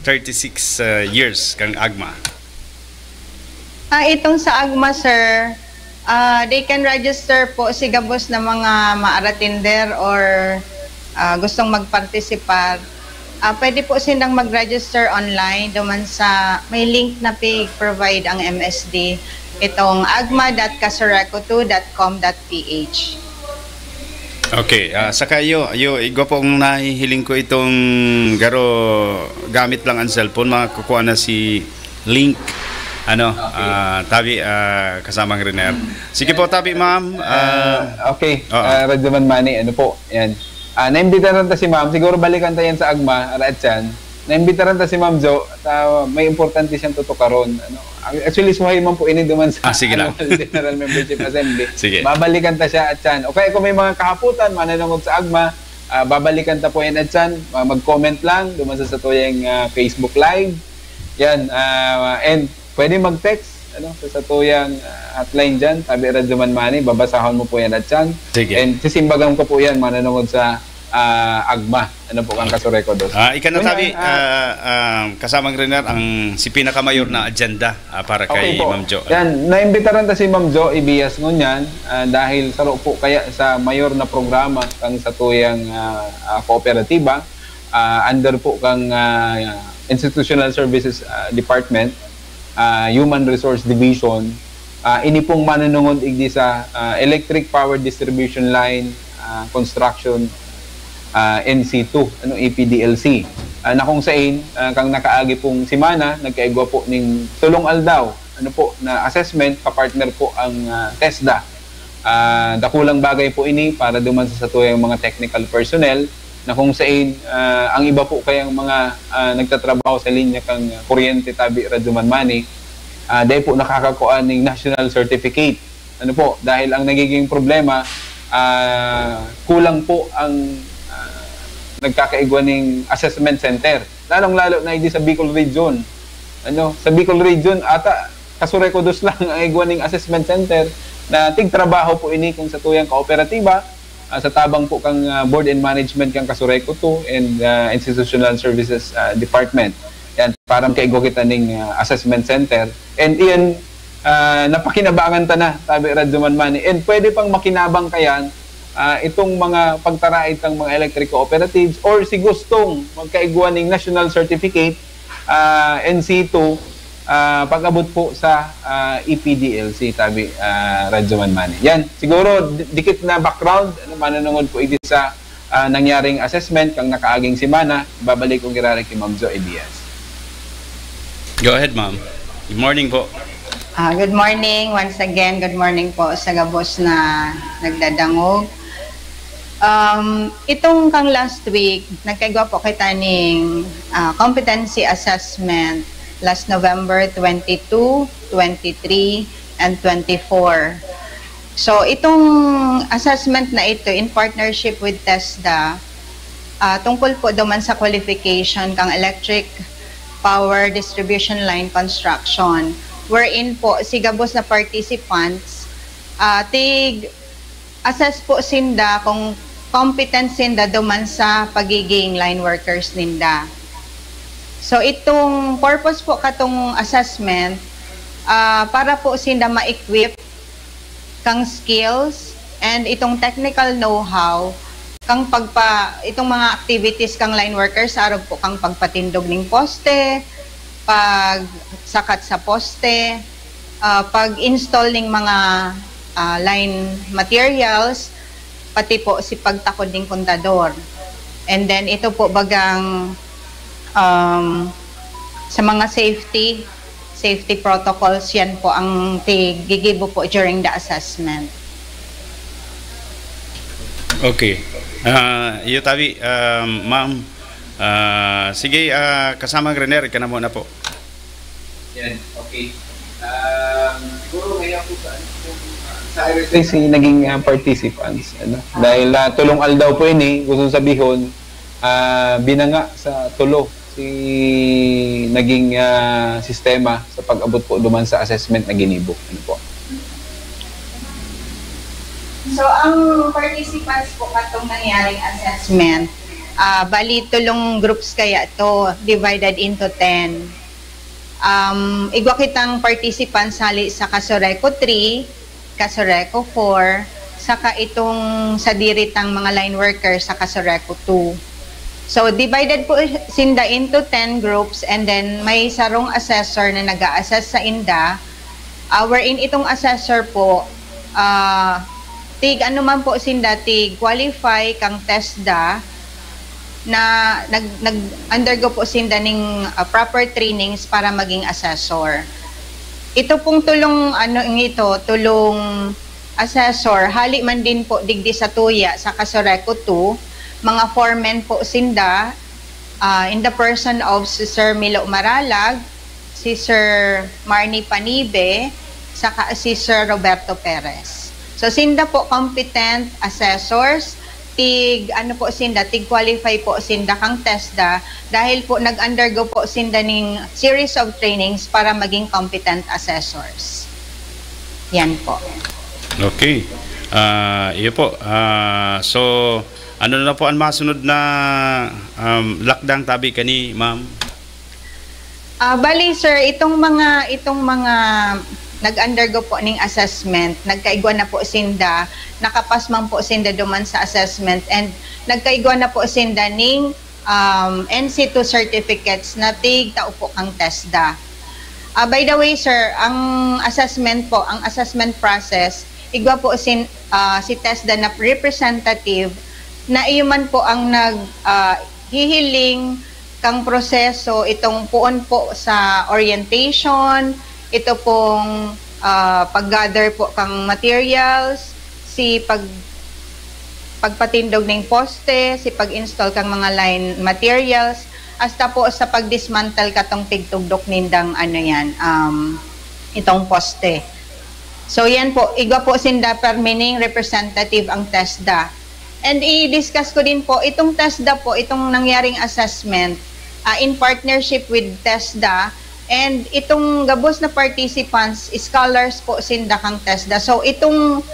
thirty-six ah, years kang AGMA? Ah, itong sa AGMA, sir, ah, they can register po si gabos na mga maaratinder or ah, gustong magpartisipar. Ah, pwede po silang mag-register online duman sa may link na pig-provide ang M S D, itong agma dot kasureco two dot com dot ph. Okay, ah, saka iyo, iyo, igwa pong nahihiling ko itong garo gamit lang ang cellphone, makakuha na si link, ano, ah, tabi, ah, kasamang Riner. Sige po, tabi, ma'am. Ah, Ah, okay, Oo. Ah, Radyo Man Mani, ano po, yan. Ah, naimbitaran ta si ma'am, siguro balikan ta yan sa agma, Ara Atyan. Naimbitaran ta si Ma'am Jo, ta, may importante siyang tutukaron. Ano, actually, suhay man po ini duman sa Ah, sige lang. Annual General Membership Assembly. Sige. Babalikan ta siya, Atyan. O kaya kung may mga kahaputan, mananangog sa agma, ah, babalikan ta po yan, Atyan. Ah, mag-comment lang duman sa satuyang ah, Facebook Live. Yan, ah, and pwede mag-text ano, sa satuyang ah, hotline dyan, tabi Radyo Man Mani, babasahon mo po yan, Atyan. Sige. And sisimbagan ko po yan, mananangog sa ah, agma. Ano po, kang Kasureco dos. Ah, ika na Ngunyan, tabi, ah, ah, ah, kasamang Riner, ang si pinakamayor na agenda ah, para kay Okay po. Ma'am Jo. Yan, naimbitaran ta si Ma'am Jo Ibias ngunyan ah, dahil saro po kaya sa mayor na programa kang satuyang ah, ah, kooperatiba, ah, under po kang ah, Institutional Services ah, Department, ah, Human Resource Division, ah, ini pong manunungod igdi sa ah, Electric Power Distribution Line ah, Construction ah, N C two, ano, E P D L C. Ah, na kung sain, ah, kang nakaagi pong semana, nagkaigwa po ning tulong aldaw, ano po, na assessment, kapartner po ang ah, TESDA. Ah, dakulang bagay po ini para duman sa satuyang mga technical personnel na kung sain ah, ang iba po kayang mga ah, nagtatrabaho sa linya kang kuryente tabi Radyo Man Mani, ah, dahil po nakakakuha ning national certificate. Ano po, dahil ang nagiging problema, ah, kulang po ang ah, nagkakaigwa ning assessment center. Lalong-lalo na hindi sa Bicol Region. Ano, sa Bicol Region, ata, Kasureco dos lang ang igwa ning assessment center na tigtrabaho po ini kung satuyang kooperatiba, ah, sa tabang po kang ah, Board and Management kang Kasureco two and ah, Institutional Services ah, Department. Yan, parang kaigwa kita ning ah, assessment center. And iyan, ah, napakinabangan ta na, sabi Radyo Man Manny. And pwede pang makinabang kayan, ah, itong mga pagtaraid tang mga electric cooperatives or si gustong magkaigwa ning national certificate, ah, N C two, ah, pag-abot po sa, ah, E P D L C, sabi, ah, Radyo Man Manny. Yan, siguro di- dikit na background, ano, manunungod po idi sa, ah, nangyaring assessment kang nakaaging semana, babalik ko giraray ki Ma'am Joy Diaz. Go ahead, ma'am. Good morning po. Ah, good morning once again. Good morning po sa gabos na nagdadangog. Um, itong kang last week, nagkaigwa po kita ning, ah, competency assessment last November twenty-two, twenty-three, and twenty-four. So, itong assessment na ito in partnership with TESDA, ah, tungkol po duman sa qualification kang electric power distribution line construction, wherein po si gabos na participants, ah, tig-assess po sinda kung competent sinda duman sa pagiging line workers ninda. So, itong purpose po katong assessment, ah, para po sinda ma-equip kang skills and itong technical know-how kang pagpa itong mga activities kang line workers sa arog po kang pagpatindog ning poste, pagsakat sa poste, ah, pag-install ning mga, ah, line materials, pati po si pagtakod ning kontador. And then ito po bagang, um, sa mga safety, safety protocols, yan po ang ti-, gigibo po during the assessment. Okay. Ah, iyo tabi, ah, ma'am. Ah, sige, ah, kasama Rener, ika na muna po. Yan, okay. Um, siguro ngayon po sa, sa I R S A C naging, ah, participants. Ano? Dahil, ah, tulong aldaw po ini, gusto sabihon, ah, binanga sa tulo si naging, ah, sistema sa pag-abot po duman sa assessment na ginibo. Ano po? So, ang participants po katong nangyaring assessment, ah, bali tulong groups kaya to, divided into ten. Um, igwa kitang participants hali sa Casureco three, Casureco four, saka itong sadiri tang mga line worker sa Casureco two. So, divided po sinda into ten groups, and then may sarong assessor na nag-a-assess sa inda, ah, wherein itong assessor po, ah, tig ano man po sinda, tig qualify kang TESDA na nag, nag-undergo po sinda ning, ah, proper trainings para maging assessor. Ito pong tulong, ano, ito, tulong assessor, hali man din po digdi sa tuya sa Casureco two, mga foremen po sinda, ah, in the person of si Sir Milo Maralag, si Sir Marnie Panibe, saka si Sir Roberto Perez. So, sinda po competent assessors, tig, ano po sinda, tig qualify po sinda kang TESDA dahil po nag-undergo po sinda ning series of trainings para maging competent assessors. Yan po. Okay. Ah, iyo po. Ah, so, ano na po ang masunod na, um, lakdang tabi kani, ma'am? Ah, bali, sir, itong mga, itong mga nag-undergo po ning assessment, nagkaigwa na po sinda, nakapas man po sinda duman sa assessment, and nagkaigwa na po sinda ning, um, N C two certificates na tig tao po kang TESDA. Ah, by the way, sir, ang assessment po, ang assessment process, igwa po sin, ah, si TESDA na representative na iyo man po ang nag, ah, hihiling kang proseso, itong poon po sa orientation, ito pong, ah, pag-gather po kang materials, si pag-, pagpatindog ning poste, si pag-install kang mga line materials, hasta po sa pag-dismantle katong pigtugdok nindang ano yan, um, itong poste. So yan po, igwa po sinda permi ning representative ang TESDA. And i-discuss ko din po, itong TESDA po, itong nangyaring assessment, ah, in partnership with TESDA, and itong gabos na participants, scholars po sinda kang TESDA. So itong,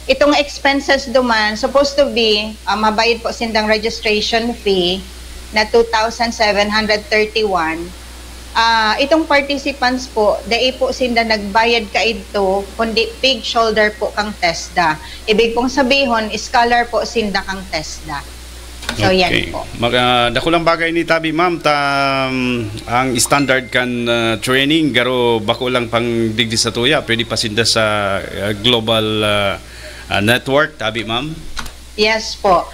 itong expenses duman, supposed to be, ah, mabayad po sindang registration fee na two thousand seven hundred thirty-one. Ah, itong participants po, dai po sinda nagbayad kaidto, kundi pig shoulder po kang TESDA. Ibig pong sabihon, scholar po sinda kang TESDA. So, yan Okay. po. Mag-, ah, dakulang bagay ni tabi, ma'am, ta, um, ang standard kan, ah, training, garo bako lang pang digdi sa tuya, pwede pa sinda sa, ah, global, ah, ah, network, tabi, ma'am? Yes po.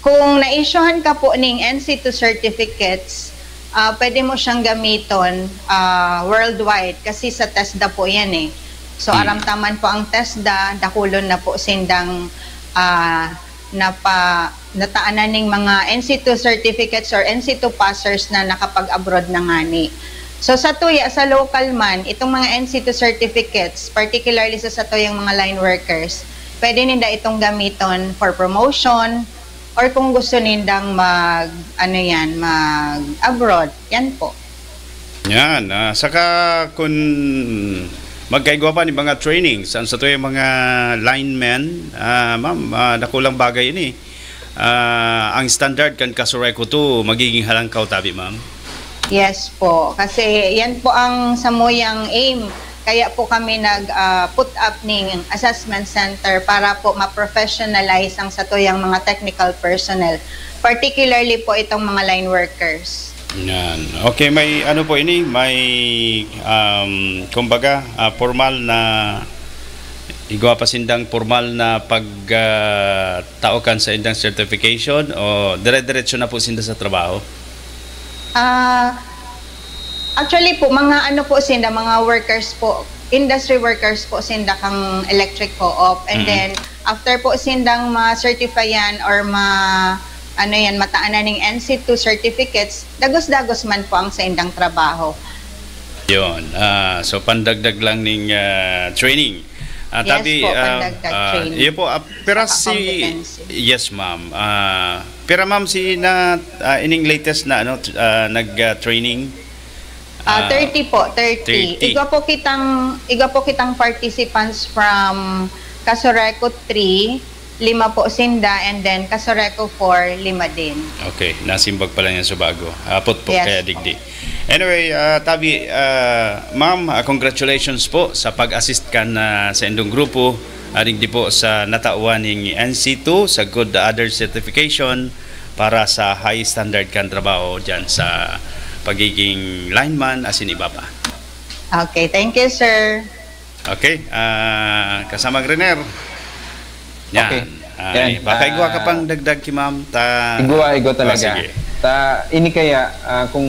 Kung na-issuehan ka po ning N C two certificates, ah, pwede mo siyang gamiton, ah, worldwide kasi sa TESDA po yan eh. So, Mm. aramtaman po ang TESDA, dakulon na po sindang, ah, napa-, nataanan ning mga N C two certificates or N C two passers na nakapag-abroad na ngani. So, sa tuya, sa local man, itong mga N C two certificates, particularly sa satuyang mga line workers, pwede ninda itong gamiton for promotion or kung gusto nindang mag, ano yan, mag-abroad. Yan po. Yan. Ah, saka kung magkaigwa pa ni mga training, saan sa tuya mga linemen, ah, ma'am, ah, dakulang bagay ini. Ah, ang standard kan Kasureku to magiging halangkaw, tabi, ma'am? Yes po. Kasi yan po ang samuyang aim. Kaya po kami nag, ah, put up ning assessment center para po ma-professionalize ang satuyang mga technical personnel, particularly po itong mga line workers. Yan. Okay, may ano po ini, may, um, kumbaga, ah, formal na, igwa pa sindang formal na pag, ah, tao kan sa indang certification o dire-diretso na po sinda sa trabaho? Ah, actually po, mga ano po sinda, mga workers po, industry workers po sinda kang electric co-op. And Mm. then, after po sindang ma-certifyan or ma-, ano yan, mataanan ning N C two certificates, dagos-dagos man po ang saindang trabaho. Yun. Ah, so, pandagdag lang ning, ah, training. Ah, Yes tabi, po, ah, pandagdag ah, training. Iyo po, ah, pira Saka si competency. Yes, ma'am. Ah, pira, ma'am, si na, ah, ining latest na, ano, t-, ah, nag, ah, training? Ah, Ah, thirty po, thirty. thirty. Igwa po kitang, igwa po kitang participants from Kasureco three, lima po sinda, and then Kasureco four, lima din. Okay, nasimbag pala niya sa bago. Apot po, Yes kaya po. digdi. Anyway, ah, tabi, ah, ma'am, ah, congratulations po sa pag-assist kan, ah, sa indong grupo, ah, digdi po sa natawan ning N C two, sa good other certification para sa high standard kan trabaho dyan sa pagiging lineman, asin iba pa. Okay, thank you, sir. Okay, ah, kasamang Renier. Yan. Okay. Ay, Yan. baka igwa ka Ah, pang dagdag ki ma'am, ta igwa, igwa Ah, talaga. sige. Ta, ini kaya, ah, kung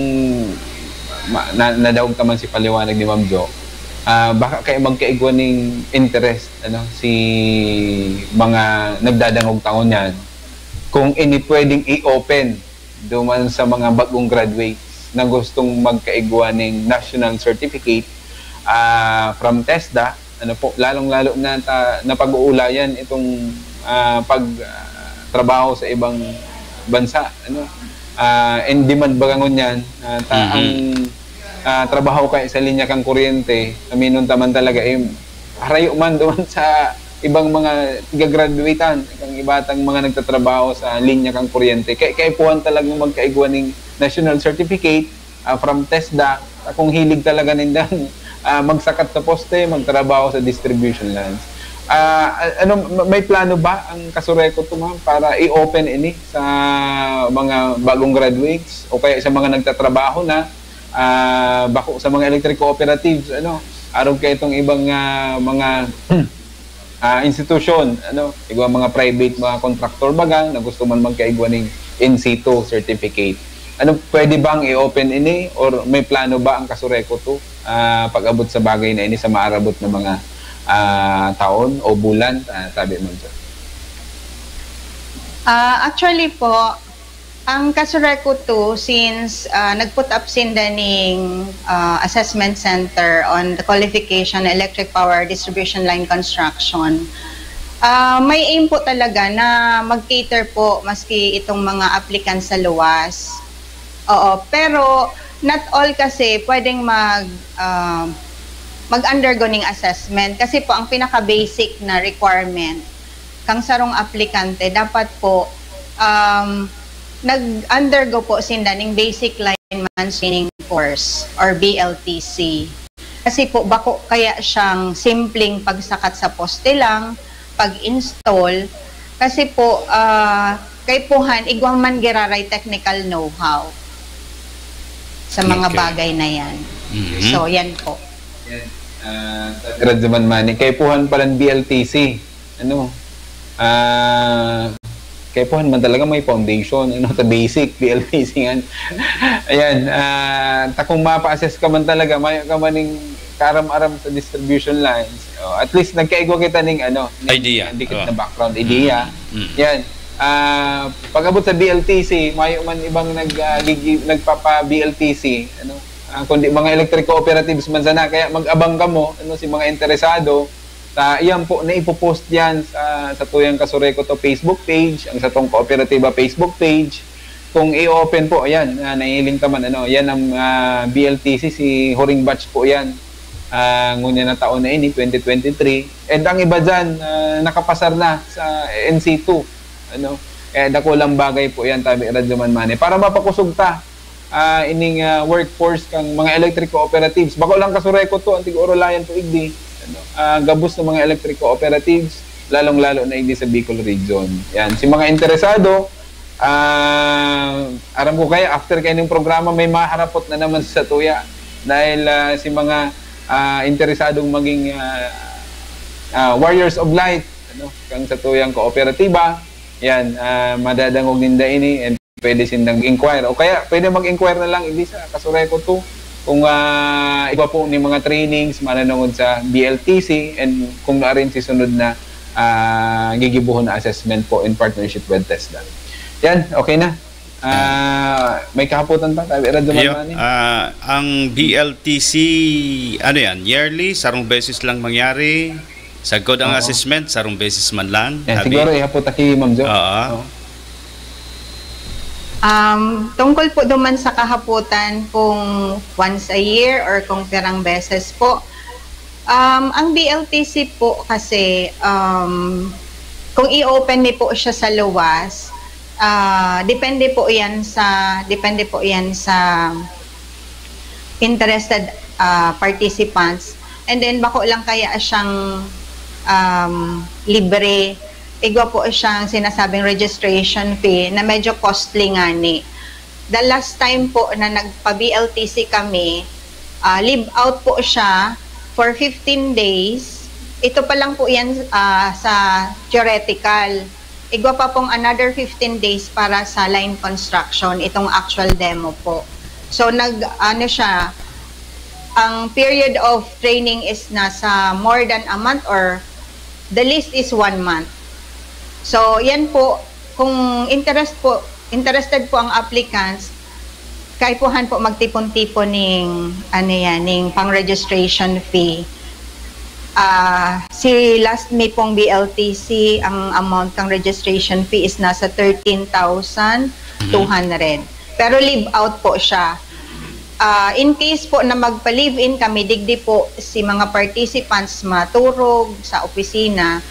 ma-, na, nadaog ta man si paliwanag ni Ma'am Jo, ah, baka kaya magkaigwa ning interest, ano, si mga nagdadangog ta ngunyan, kung ini pwedeng i-open duman sa mga bagong graduates na gustong magkaigwa ning national certificate, ah, from TESDA, ano po, lalong-lalo na ta-, napag-uulayan itong, ah, pag, ah, trabaho sa ibang bansa, ano. Ah, in demand baga ngunyan, ah, ta-, Mhm. ang, ah, trabaho kay sa linya kang kuryente, aminon ta man talaga, eh, harayo man duman sa ibang mga tiga-graduatean, ang iba tang mga nagtatrabaho sa linya kang kuryente. Kay kaipuhan talagang magkaigwa ning national certificate, ah, from TESDA, kung hilig talaga nindang, ah, magsakat sa poste, magtrabaho sa distribution lines. Ah, a-, ano, ma-, may plano ba ang Kasureco to, ma'am, para i-open ini sa mga bagong graduates o kaya sa mga nagtatrabaho na, ah, bako sa mga electric cooperatives, ano, arog kay itong ibang, ah, mga, ah, institusyon, ano, igwa mga private, mga kontraktor baga na gusto man magkaigwa ning N C two certificate. Ano, pwede bang i-open ini or may plano ba ang Kasureco to, ah, pag-abot sa bagay na ini sa maarabot na mga, ah, taon o bulan? Ah, tabi mo dyan. Ah, actually po, ang Kasureco two, since, ah, nag-put up sinda ning, ah, assessment center on the qualification electric power distribution line construction, ah, may aim po talaga na mag-cater po maski itong mga applicants sa luwas. Oo, pero not all kasi pwedeng mag, ah, mag-undergo ning assessment kasi po ang pinaka-basic na requirement kang sarong aplikante dapat po, um, nag-undergo po sinda ning basic life Lineman's Training Course or B L T C. Kasi po, bako kaya siyang simpleng pagsakat sa poste lang, pag-install. Kasi po, ah, kaipuhan, igwa man giraray technical know-how sa mga Okay. bagay na yan. Mhm. So, yan po. Yan. Ah, Sabi Radyo Man Mani, kaipuhan palan B L T C. Ano? Ah, kaipuhan man talaga may foundation, ano, sa basic, B L T C yan. Ayan, ah, ta kung mapa-assess ka man talaga, mayo ka man ning karam-aram sa distribution lines. Oh, at least nagkaigwa kita ning ano, ning Idea. dikit Oh. na background idea. Mm. Yan. Ah, pag-abot sa B L T C, mayo man ibang nag ah, gigi- nagpapa-B L T C, ano? Ah, kundi mga electric cooperatives man sana, kaya mag-abang kamo, ano, si mga interesado. Sa iyan po, naipopost yan sa, sa Tuyang Kasurekoto Facebook page, ang satong kooperatiba Facebook page. Kung i-open po, ayan, ah, nahihiling ka man, ano, yan ang ah, B L T C, si Huring Batch po yan. Ah, ngunyan na taon na ini, twenty twenty-three. And ang iba dyan, ah, nakapasar na sa N C two. Ano? Kaya dakulang bagay po yan, Tabi Radyo Man Mani. Para mapakusog ta, ah, ining ah, workforce kang mga electric cooperatives. Bako lang Kasurekoto, ang tig-Orolayan po igdi. Ano? Ah, gabos ng mga electric cooperatives, lalong-lalo na igdi sa Bicol Region. Yan. Si mga interesado, ah, aram ko kaya after kaining programa, may maharapot na naman sa tuya. Dahil ah, si mga ah, interesadong maging ah, ah, warriors of light, ano, kang sa tuyang kooperatiba, yan, ah, madadangog ninda ini and pwede sindang mag-inquire. O kaya, pwede mag-inquire na lang, hindi sa Kasurekoto, kung ah, iba po ni mga trainings, mananungod sa B L T C, and kung na rin si sunod na ah, gigibuhon na assessment po in partnership with TESDA. Yan, okay na. Ah, may kahapotan pa, Tabi Radyo Man Iyo, Mani. ah, ang B L T C, ano yan, yearly, sarong beses lang mangyari. Sagkod ang Oo. assessment, sarong beses man lang. Yan, Tabi? Siguro ihapot ta ki Ma'am Jo. Oo. Oo. Um, tungkol po duman sa kahapotan kung once a year or kung pirang beses po, um, ang B L T C po kasi, um, kung i-open mi po siya sa luwas, ah, depende po yan sa, depende po yan sa interested ah, participants. And then, bako lang kaya siyang um, libre. Igwa po siyang sinasabing registration fee na medyo costly ngani. The last time po na nagpa-B L T C kami, ah, leave out po siya for fifteen days. Ito pa lang po yan ah, sa theoretical. Igwa pa pong another fifteen days para sa line construction, itong actual demo po. So, nag, ano siya, ang period of training is nasa more than a month or the least is one month. So, yan po, kung interest po, interested po ang applicants, kaipuhan po magtipon-tipon ning, ano yan, ning pang-registration fee. Ah, si last mi pong B L T C, ang amount kang registration fee is nasa thirteen thousand two hundred. Pero leave out po siya. Ah, in case po na magpa-live-in kami, digdi po si mga participants maturog sa opisina,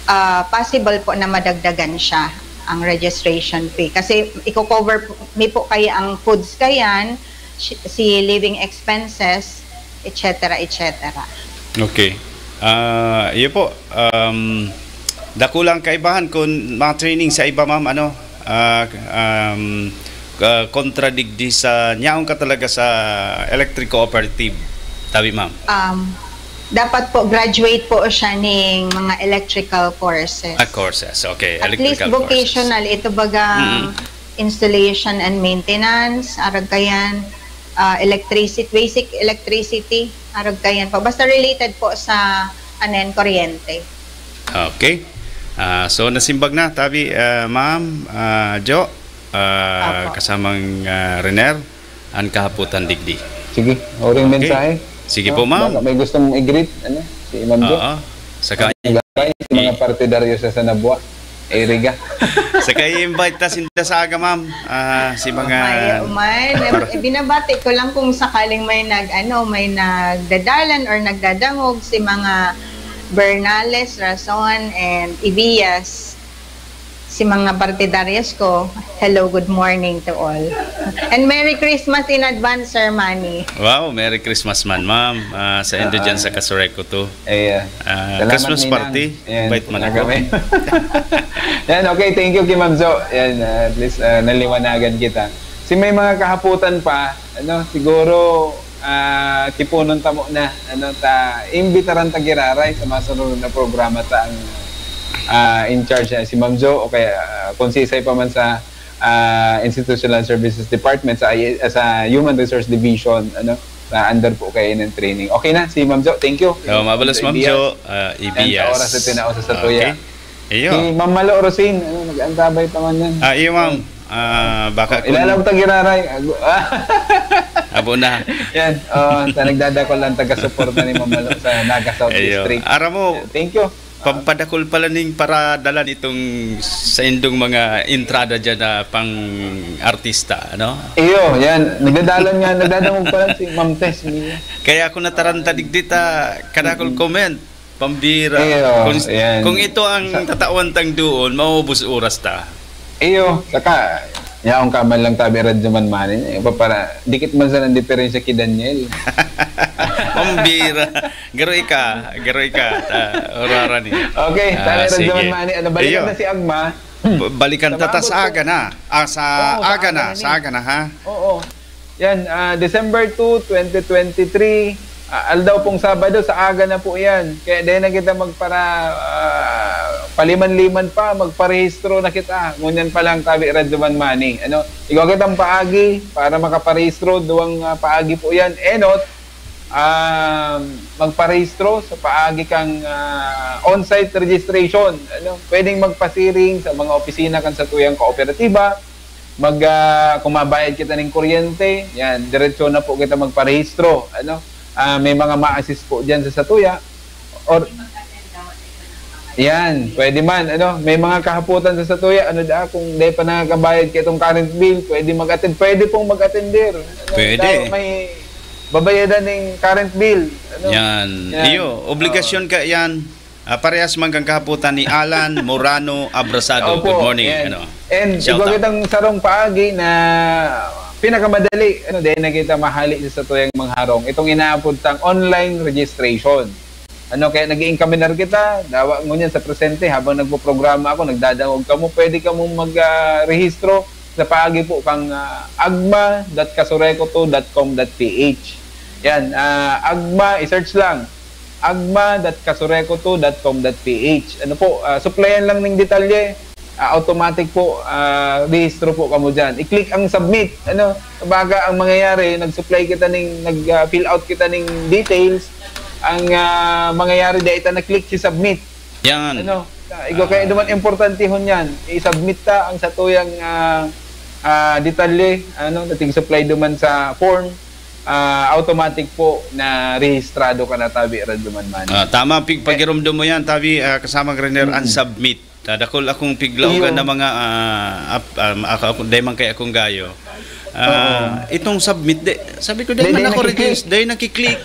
ah, possible po na madagdagan siya ang registration fee. Kasi i-cover po, mi po kaya ang foods kayan, si si living expenses, et cetera, et cetera. Okay. Ah, iyo po. Um, dakulang kaibahan kung mga training sa iba, ma'am, ano, ah, um, ah, kontra digdi sa nyaon ka talaga sa electric cooperative. Tabi, ma'am. Um, dapat po graduate po siya ning mga electrical courses. Ah, courses. Okay. At least Electrical courses. vocational, ito bagang installation and maintenance, arag kayan, ah, electricity, basic electricity, arag kayan po. Basta related po sa, ano yan, kuryente. Okay. Ah, so nasimbag na, tabi, ah, ma'am, ah, Jo, ah, Apo. kasamang ah, Rener, ang kahapotan digdi. Sige, uring Okay. mensahe. Sige Ah, po, ma'am. Baka may gustong i-greet, ano, si Ma'am Jo. Oo. Saka, Ay, si mga partidaryo sa Sanabua. Iriga. saka i-invite ta sinda sa aga, ma'am. Ah, si mga... Ay, man, eh, binabati ko lang kung sakaling may nag, ano, may nagdadalan or nagdadangog, si mga Bernales, Rason, and Ibias. si mga partidaryos ko, hello, good morning to all. And Merry Christmas in advance, Sir Manny. Wow, Merry Christmas man, ma'am. Ah, sa Indo dyan sa Casureco to. Ayan. Ah, Salamat, Christmas Ninang. party. Ayan, Invite man na ako. kami. Yan, okay. Thank you, Kim Ma'am Jo. Yan, ah, at least ah, naliwanagan kita. Si may mga kahaputan pa, ano, siguro ah, kipunon ta mo na, ano, ta imbitaran ta giraray sa masunod na programa ta ang ah, in charge na si Ma'am Jo o kaya ah, kung sisay pa man sa ah, Institutional Services Department sa I- sa Human Resource Division, ano, sa under po kay ng training. Okay na si Ma'am Jo. Thank you. So, mabalos, Ma'am Ibias. Jo, ah, Yan, Ibias. sa oras at tinao sa satuya. Okay. Iyo. Si Ma'am Malo Rosin, ano, nag-antabay pa man yan. Ah, iyo, ma'am. Ah, baka kung... Ilalaw ta giraray. Ago- Abo na. Yan. Oh, sa nagdadakol lang taga-suporta ni Ma'am Malo sa Naga South Iyo. District. Ara mo, Thank you. pampadakol pala ning paradalan itong sa indong mga entrada dyan na pang artista, ano? Iyo, yan. Nagdadalan nga, nagdadangog pa lang si Ma'am Tess Mia. Kaya ako nataranta digdi ta kadakol comment, pambira. Iyo, kung, yan. kung ito ang Sa- tatawan tang doon, maubos oras ta. Iyo, saka, yaong ka man lang tabi Radyo Man Mani. Eh, pa- para, dikit man sa ang diferensya kay Daniel. Pambira. Garo ika, garo ika. Ta, urara ni. Okay, Ah, tabi Radyo sige. Man Mani. Ano, balikan Iyo. na si Agma. B- Balikan ta, ta Sababot sa po. aga na. Ah, sa Oo, sa aga aga na, na sa ni. aga na ha. Oo. Yan, ah, December two, twenty twenty-three. Ah, aldaw pong Sabado, sa aga na po yan. Kaya dahil na kita magpara, ah, paliman-liman pa, magparehistro na kita. Ngunyan pa lang, tabi Radyo Man Mani. Ano? Ikaw kitang paagi para makaparehistro. Duwang ah, paagi po yan. Enot, ah, magparehistro sa paagi kang ah, on-site registration. Ano? Pwedeng magpasiring sa mga opisina kan satuyang kooperatiba. Mag, ah, kung mabayad kita ning kuryente, yan, diretso na po kita magparehistro. Ano? Ah, may mga ma-assist po dyan sa satuya. Or, yan, pwede man. Ano? May mga kahaputan sa satuya. Ano da, kung di pa nakakabayad ka itong current bill, pwede mag-attend. Pwede pong mag-attend there. Ano? Pwede. Dapat may babayadan ng current bill. Ano? Yan. Yan. Iyo, obligasyon ka yan. Ah, parehas man kang kahaputan ni Alan Morano Abrasado. Opo, Good morning. yan. Ano? And Shout ikaw out. kitang sarong paagi na pinakamadali, ano, dahil na kita mahali sa satuyang mangharong. Itong inaapod tang online registration. Ano, kaya nag-i-encaminar kita, dawa ngunyan sa presente, habang nagpo-programa ako, nagdadangog kamo, pwede kamong mag-rehistro sa paagi po kang ah, agma dot casureco two dot com dot ph. Yan, ah, agma, i-search lang. agma dot casureco two dot com dot ph. Ano po, ah, supplyan lang ng detalye, ah, automatic po, ah, rehistro po kamo dyan. I-click ang submit. Ano, kumbaga, ang mangyayari, nag-supply kita ng, nag-fill out kita ng details. Ang ah, mangyayari, dahil ita na-click si submit. Yan. Ano, ah, igo kaya duman importantehon yan. I-submit ta ang satuyang ah, ah, detalye, ano, dating supply duman sa form, ah, automatic po na rehistrado ka na, tabi Radyo Man Mani. Ah, tama, pig pagirumdom mo yan, tabi, ah, kasama Grenier, ang submit. Ah, dakol akong piglaogan Iyo. na mga, ah, ap, um, ako, ako, dahil man kay akong gayo. Ah, itong submit, di, sabi ko, dahil Di, man di ako nakiklik. register, dahil nakiklik.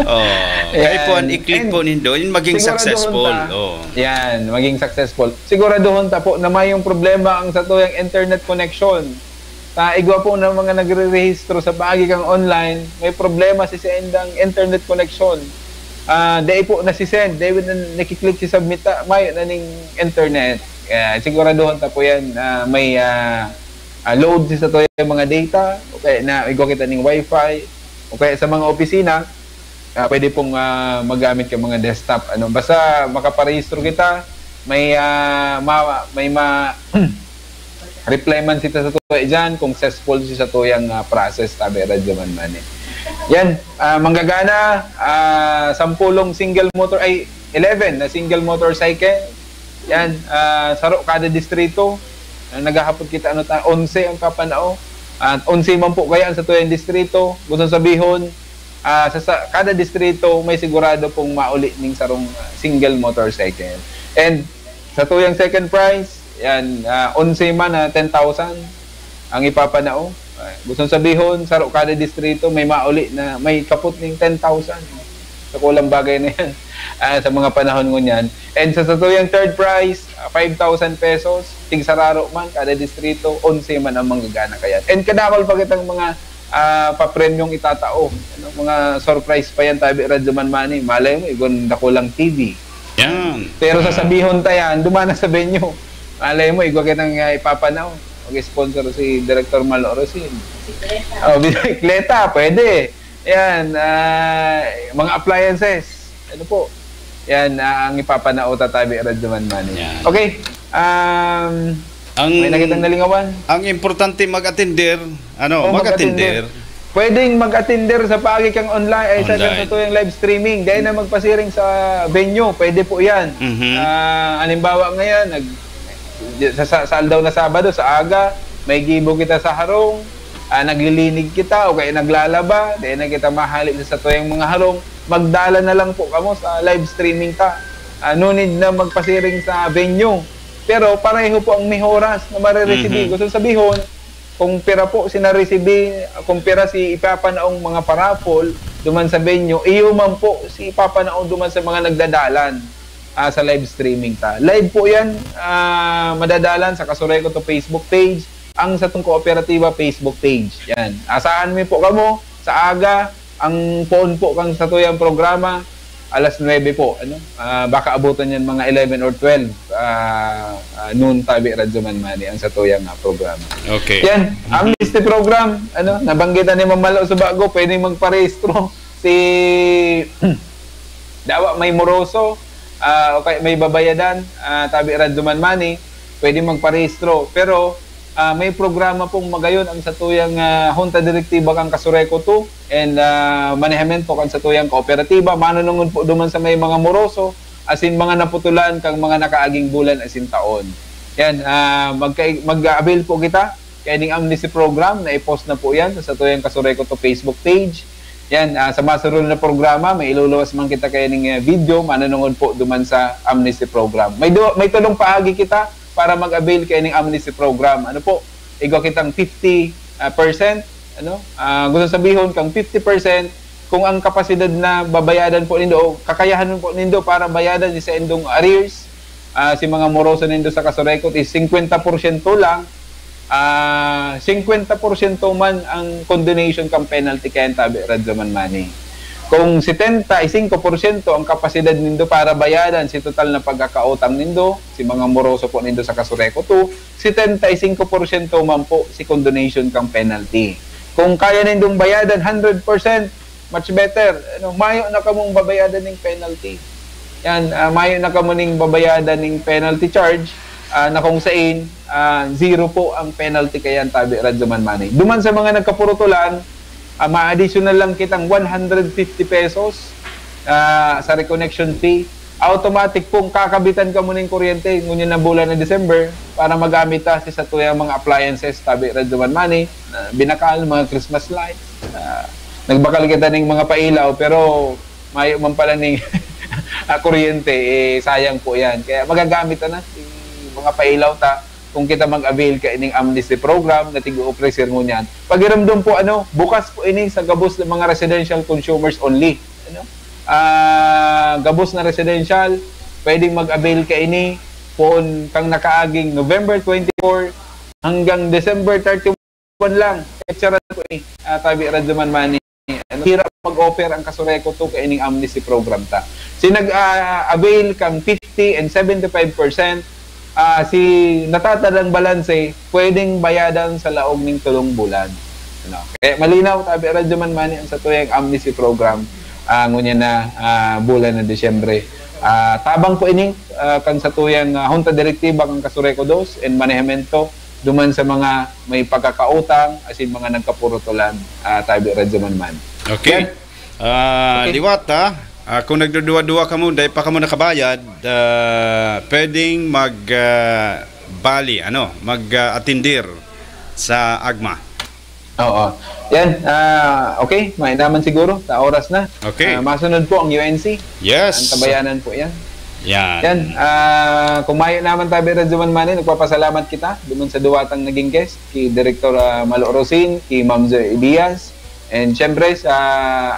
Oh, Ayan. kaya po, ang i-click And po nindo, yung maging siguraduhon successful. ta, Oh. Yan, maging successful. Siguraduhon ta po na may yung problema ang satuyang internet connection. Sa igwa po ng mga nagre-rehistro sa paagi kang online, may problema si sa indang internet connection. Ah, dai po nasi-send, dai na nakiklik si submit ta, mayo na ning internet. Kaya siguraduhon ta po yan, ah, may ah, ah, load si satuyang mga data, o kaya na igwa kita ning wifi, o kaya sa mga opisina, ah, pwede pong ah, magamit ka mga desktop. Ano, basta makaparehistro kita, may ah, ma, may ma reply man sita sa tuya diyan kung successful si satuyang ah, process, tabi Radyo Man Mani. Yan, ah, manggagana, ah, sampulong single motor, ay, eleven na single motorcycle. Yan, ah, saro kada distrito. Ah, naghahapot kita, ano ta, onse ang papanao. At onse man po kaya ang satuyang distrito. Gusto sabihon, ah, sa, sa kada distrito may sigurado pong mauli ning sarong ah, single motorcycle. And satuyang second prize, yan, ah, onse man na ten thousand ang ipapanao. Ah, gusto sabihon, saro kada distrito may mauli na may kapot ning ten thousand. Sa kulang bagay na yan ah, sa mga panahon ngunyan. And sa satuyang third prize, ah, five thousand pesos, tigsararo man kada distrito, onse man ang manggagana kayan. And kadakol pa kitang mga, ah, papremyong itatao. Ano, mga surprise pa yan, tabi Radyo Man Money. Malay mo, igwa dakulang T V. Yan. Pero sasabihon ta yan, duman na sa venue. Malay mo, igwa kitang, ah, ipapanao. Mag-sponsor si Director Malo Rosin. Bisikleta. Oh, bisikleta, pwede. Yan, ah, mga appliances. Ano po? Yan, ah, ang ipapanao ta tabi Radyo Man Money. Yan. Okay. Um, Ang, may nakitang nalingawan. ang importante mag-attender, ano, Oh, mag-attender. Pwedeng mag-attender sa paagi kang online, ay sa, Online. Sa tuyang live streaming. Dahil na magpasiring sa venue, pwede po yan. Mhm. Ah, halimbawa ngayon, nag, sa, sa, sa aldaw na Sabado, sa aga, may gibo kita sa harong, ah, naglilinig kita o kaya naglalaba, dahil na kita mahalip sa satuyang mga harong, magdala na lang po kamo sa live streaming ta. Ah, no need na magpasiring sa venue. Pero pareho po ang may oras na marireceive. Mhm. Gusto sabihon, kung pira po si naresibi, kung pira si ipapanaong mga parapol duman sa venue, iyo man po si ipapanaong duman sa mga nagdadalan, ah, sa live streaming ta. Live po yan, ah, madadalan sa Kasurekoto Facebook page, ang satong Kooperatiba Facebook page. Yan. Asahan mi po kamo sa aga, ang poon po kang satuyang programa, alas nuebe po, ano? Ah, baka abutan yan mga eleven or twelve, ah, ah, noon tabi Radyo Man Money ang satuyang, ah, programa. Okay. Yan, amnesty program, ano, nabanggitan ni Ma'am Malo sa bago, pwedeng magparehistro si dawa may moroso, ah, o kaya may babayadan, ah, tabi Radyo Man Money, pwedeng magparehistro. Pero, ah, may programa pong magayon ang satuyang, ah, Junta Direktiba kan Kasureco two and, ah, manehamiento kan satuyang kooperatiba. Manunungod po duman sa may mga moroso, asin mga naputulan kang mga nakaaging bulan asin taon. Yan, ah, magka-, mag-avail po kita kaining amnesty program na i-post na po yan sa satuyang Kasureco two Facebook page. Yan, ah, sa masunod na programa, may iluluwas man kita kaining, eh, video, manunungod po duman sa amnesty program. May du-, may tulong paagi kita para mag-avail kaining amnesty program. Ano po? Igwa kitang fifty, ah, percent, ano? Ah, gusto sabihon kang fifty percent kung ang kapasidad na babayadan po nindo o kakayahan po nindo para bayadan sa indong arrears, ah, si mga moroso nindo sa Kasureco is fifty percent lang, ah, fifty percent man ang condonation kan penalty kaya tabi Radyo Man Money. Kung setenta y cinco por ciento ang kapasidad nindo para bayadan si total na pagkakautang nindo, si mga moroso po nindo sa Kasureco two, setenta y cinco por ciento man po si condonation kan penalty. Kung kaya nindong bayadan hundred percent, much better. Ano, mayo na kamong babayadan ning penalty. Yan, ah, mayo na kamo ning babayadan ning penalty charge, ah, na kung sain, ah, zero po ang penalty kayan tabi Radyo Man Money. Duman sa mga nagkapurutulan, ah, ma-additional lang kitang one hundred fifty pesos, ah, sa reconnection fee. Automatic pong kakabitan kamo ning kuryente ngunyan na bulan na December para magamit ta sa satuyang mga appliances tabi Radyo Man Money, ah, binakal, mga Christmas lights. Ah, nagbakal kita ning mga pailaw, pero mayo man pala ning, ah, kuryente, eh, sayang po yan. Kaya magagamit na, na yung mga pailaw ta kung kita mag-avail kaining amnesty program na tig-o-ofrecer ngunyan. Pakiramdam po, ano, bukas po ini sa gabos na mga residential consumers only. Ano? Ah, gabos na residential, pwedeng mag-avail kaini poon kang nakaaging November twenty-four hanggang December thirty-one lang. Picture po eh, ah, tabi Radyo Man Money. Ano, hirap mag-offer ang Kasureco two kaining amnesty program ta. Si nag-avail kang fifty and seventy-five percent, ah, si natatadang balanse pwedeng bayadan sa laog ning tulong bulan. Ano? Kaya malinaw, tabi Radyo Man Money, ang satuyang amnesty program, ah, ngunyan na, ah, bulan na Disyembre. Ah, tabang po ini, ah, kan satuyang, ah, Junta Direktiba kan Kasureco dos and manehamiento duman sa mga may pagkakautang asin mga nagkapurutulan, ah, tabi Radyo Man Money. Okay. Yan. Ah, Okay. Liwat, ha? Ah, kung nagduduwa-duwa kamo, dai pa kamo nakabayad, ah, pwedeng mag, ah, bali, ano, mag, ah, atindir sa AGMA. Oo. Yan. Ah, okay. May naman siguro. Sa oras na. Okay. Ah, masunod po ang U N C. Yes. Ang tabayanan po yan. Yan. Yan. Ah, kung mayo naman tabi Radyo Man Money, nagpapasalamat kita duman sa duwatang naging guest, ki Direktor, ah, Malo Rosin, ki Ma'am Zoe Diaz, And syempre sa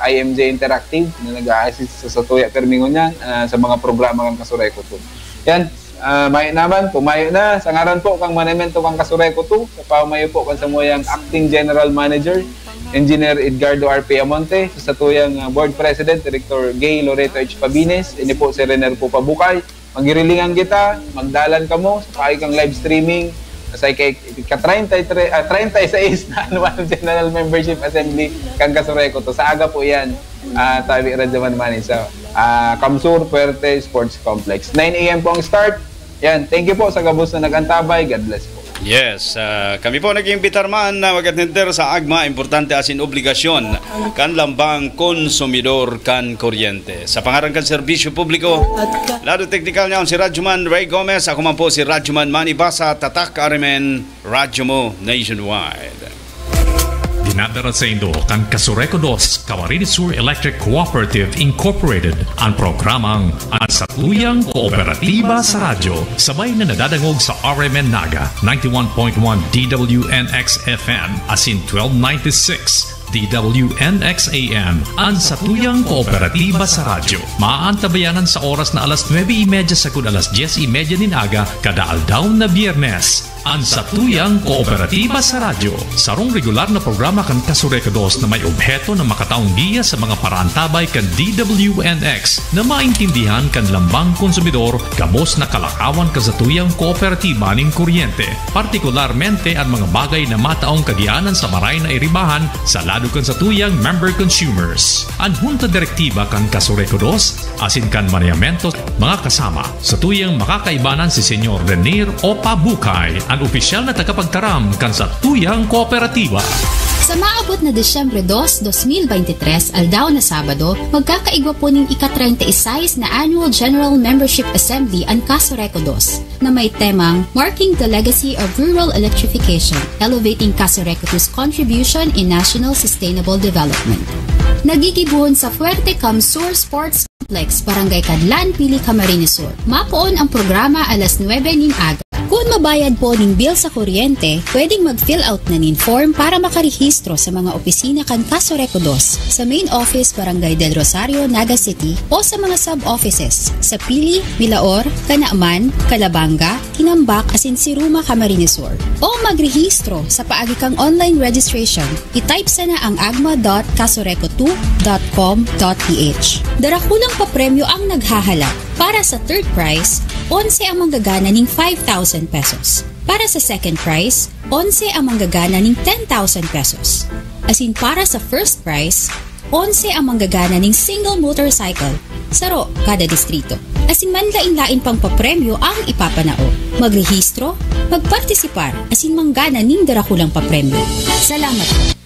I M J Interactive na nag-a-assist sa, sa tuya permi ngunyan, ah, sa mga programa kan Kasurekoto. Yan, ah, mayo naman, pumayo na. Sa ngaran po kan management kan Kasurekoto, sa pamayo po kan samuyang Acting General Manager, Engineer Edgardo R P Amonte, sa satuyang, ah, Board President, Director Gay Loreto H Pabines, ini po si Rener po Pabukay, magirilingan kita, magdalan kamo sa paagi kan live streaming, sa ika-, ika-treinta y tres, ah, treinta y seis na Annual General Membership Assembly kan Kasurekoto. Sa aga po yan, ah, tabi Radyo Man Manisa, ah, Kamsur Fuerte Sports Complex. Nine A M po ang start. Yan, thank you po sa gabos na nag-antabay. God bless po. Yes, ah, kami po nag-iimbitar man na mag-atender sa agma, importante asin obligasyon kan lambang konsumidor kan kuryente. Sa pangaran kan serbisyo publiko, lado teknikal niya si Radyoman Ray Gomez, ako man po si Radyoman Manny Basa, Tatak R M N, Radyo Mo Nationwide. Dinadara saindo kan Kasureco dos, Camarines Sur Electric Cooperative Incorporated, an programang An Satuyang Kooperatiba sa Radyo, sabay na nadadangog sa R M N Naga, ninety-one point one D W N X F M, asin twelve ninety-six D W N X A M, An Satuyang Kooperatiba sa Radyo. Maantabayanan sa oras na alas nuebe y media sagkod alas dyes y media nin aga, kada aldaw na Biyernes. An Satuyang Kooperatiba sa Radyo, sarong regular na programa kan Kasureco dos na may obheto na makataong giya sa mga paraantabay kan D W N X na maintindihan kan lambang konsumidor gabos na kalakawan kan satuyang kooperatiba nin kuryente, partikularmente an mga bagay na mataong kagianan sa maray na iribahan sa lado kan satuyang member consumers. An Hunta Direktiba kan Kasureco dos asin kan manayamento, mga kasama, satuyang makakaibanan si Senyor Renier O Pabukay, an opisyal na tagapagtaram kan satuyang kooperatiba. Sa maabot na Disyembre dos, dos mil beintitres, aldaw na Sabado, magkakaigwa po nin ika-treinta y seis na Annual General Membership Assembly an Kasureco dos, na may temang Marking the Legacy of Rural Electrification, Elevating Kasureco dos's Contribution in National Sustainable Development. Nagigibohon sa Fuerte Kamsur Sports Complex, Barangay Cadlan, Pili, Camarines Sur. Mapoon ang programa alas nuebe nin aga. Kun mabayad po nin bill sa kuryente, pwedeng mag-fill out na nin form para makarehistro sa mga opisina kan Kasureco dos, sa main office, Barangay Del Rosario, Naga City, o sa mga sub-offices sa Pili, Milaor, Canaman, Calabanga, Tinambac asin Siruma, Camarines Sur. O magrehistro sa paagi kan online registration. I-type sana ang agma dot kasureco two dot com dot ph. Darakulang papremyo ang naghahalat. Para sa third prize, onse ang manggagana nin five thousand pesos. Para sa second prize, onse ang manggagana nin ten thousand pesos. Asin para sa first prize, onse ang manggagana nin single motorcycle, saro kada distrito. Asin manlain-lain pang papremyo ang ipapanao. Magrehistro, magpartisipar, asin manggana nin darakulang papremyo. Salamat po.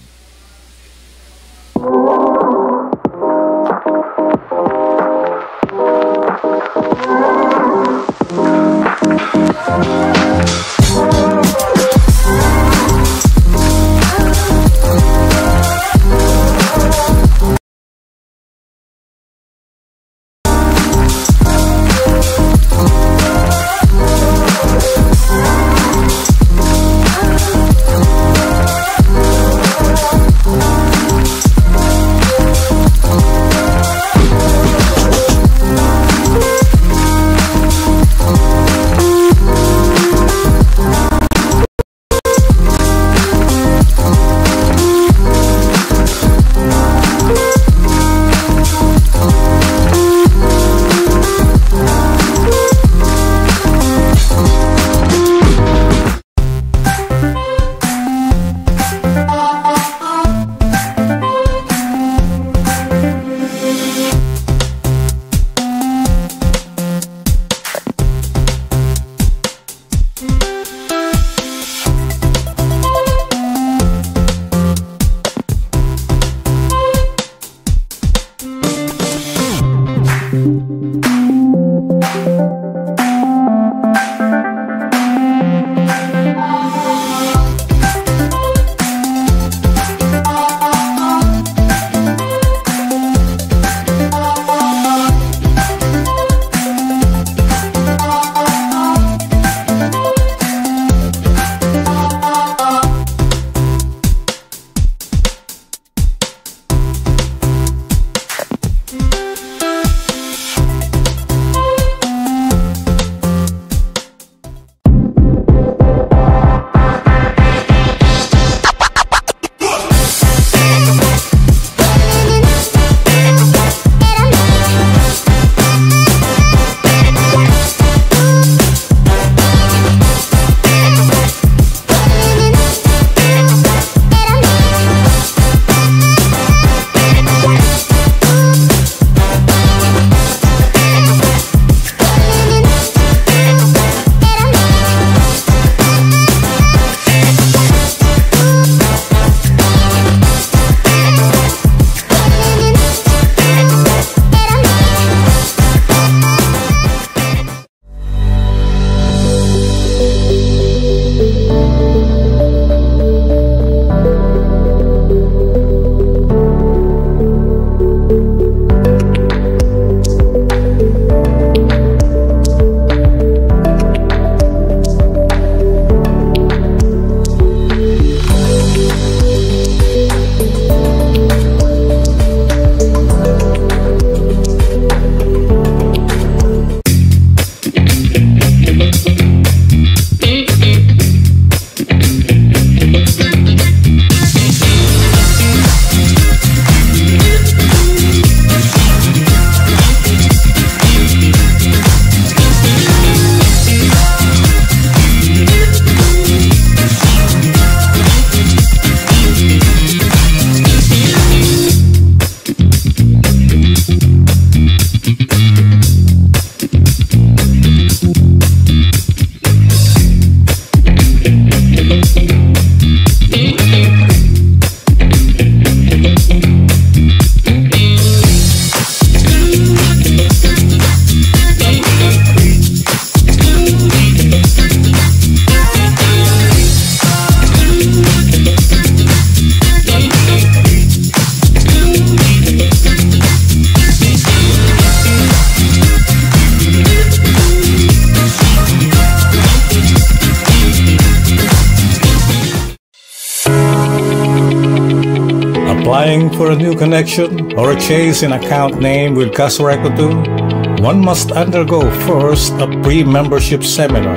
Applying for a new connection or a change in account name with Casureco two, one must undergo first a pre-membership seminar.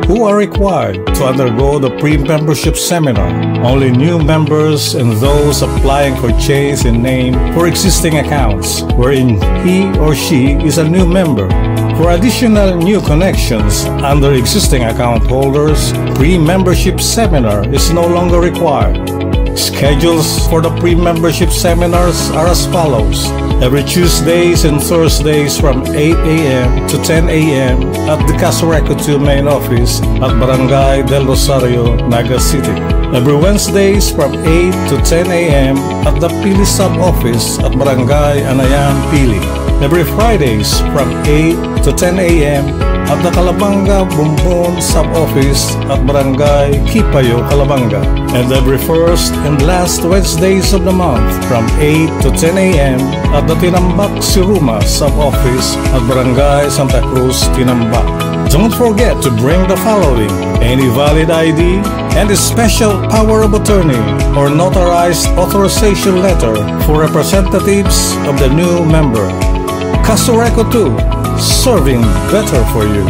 Who are required to undergo the pre-membership seminar? Only new members and those applying for change in name for existing accounts wherein he or she is a new member. For additional new connections under existing account holders, pre-membership seminar is no longer required. Schedules for the pre-membership seminars are as follows. Every Tuesdays and Thursdays from eight a m to ten a m at the Casureco two main office at Barangay Del Rosario, Naga City. Every Wednesdays from eight to ten a m at the Pili Sub-Office at Barangay Anayan, Pili. Every Fridays from eight to ten a m at the Calabanga Bumbon Sub-Office at Barangay Kipayo, Calabanga. And every first and last Wednesdays of the month from eight to ten a m at the Tinambac Siruma Sub-Office at Barangay Santa Cruz, Tinambac. Don't forget to bring the following: any valid I D and a special power of attorney or notarized authorization letter for representatives of the new member. Casureco two, serving better for you.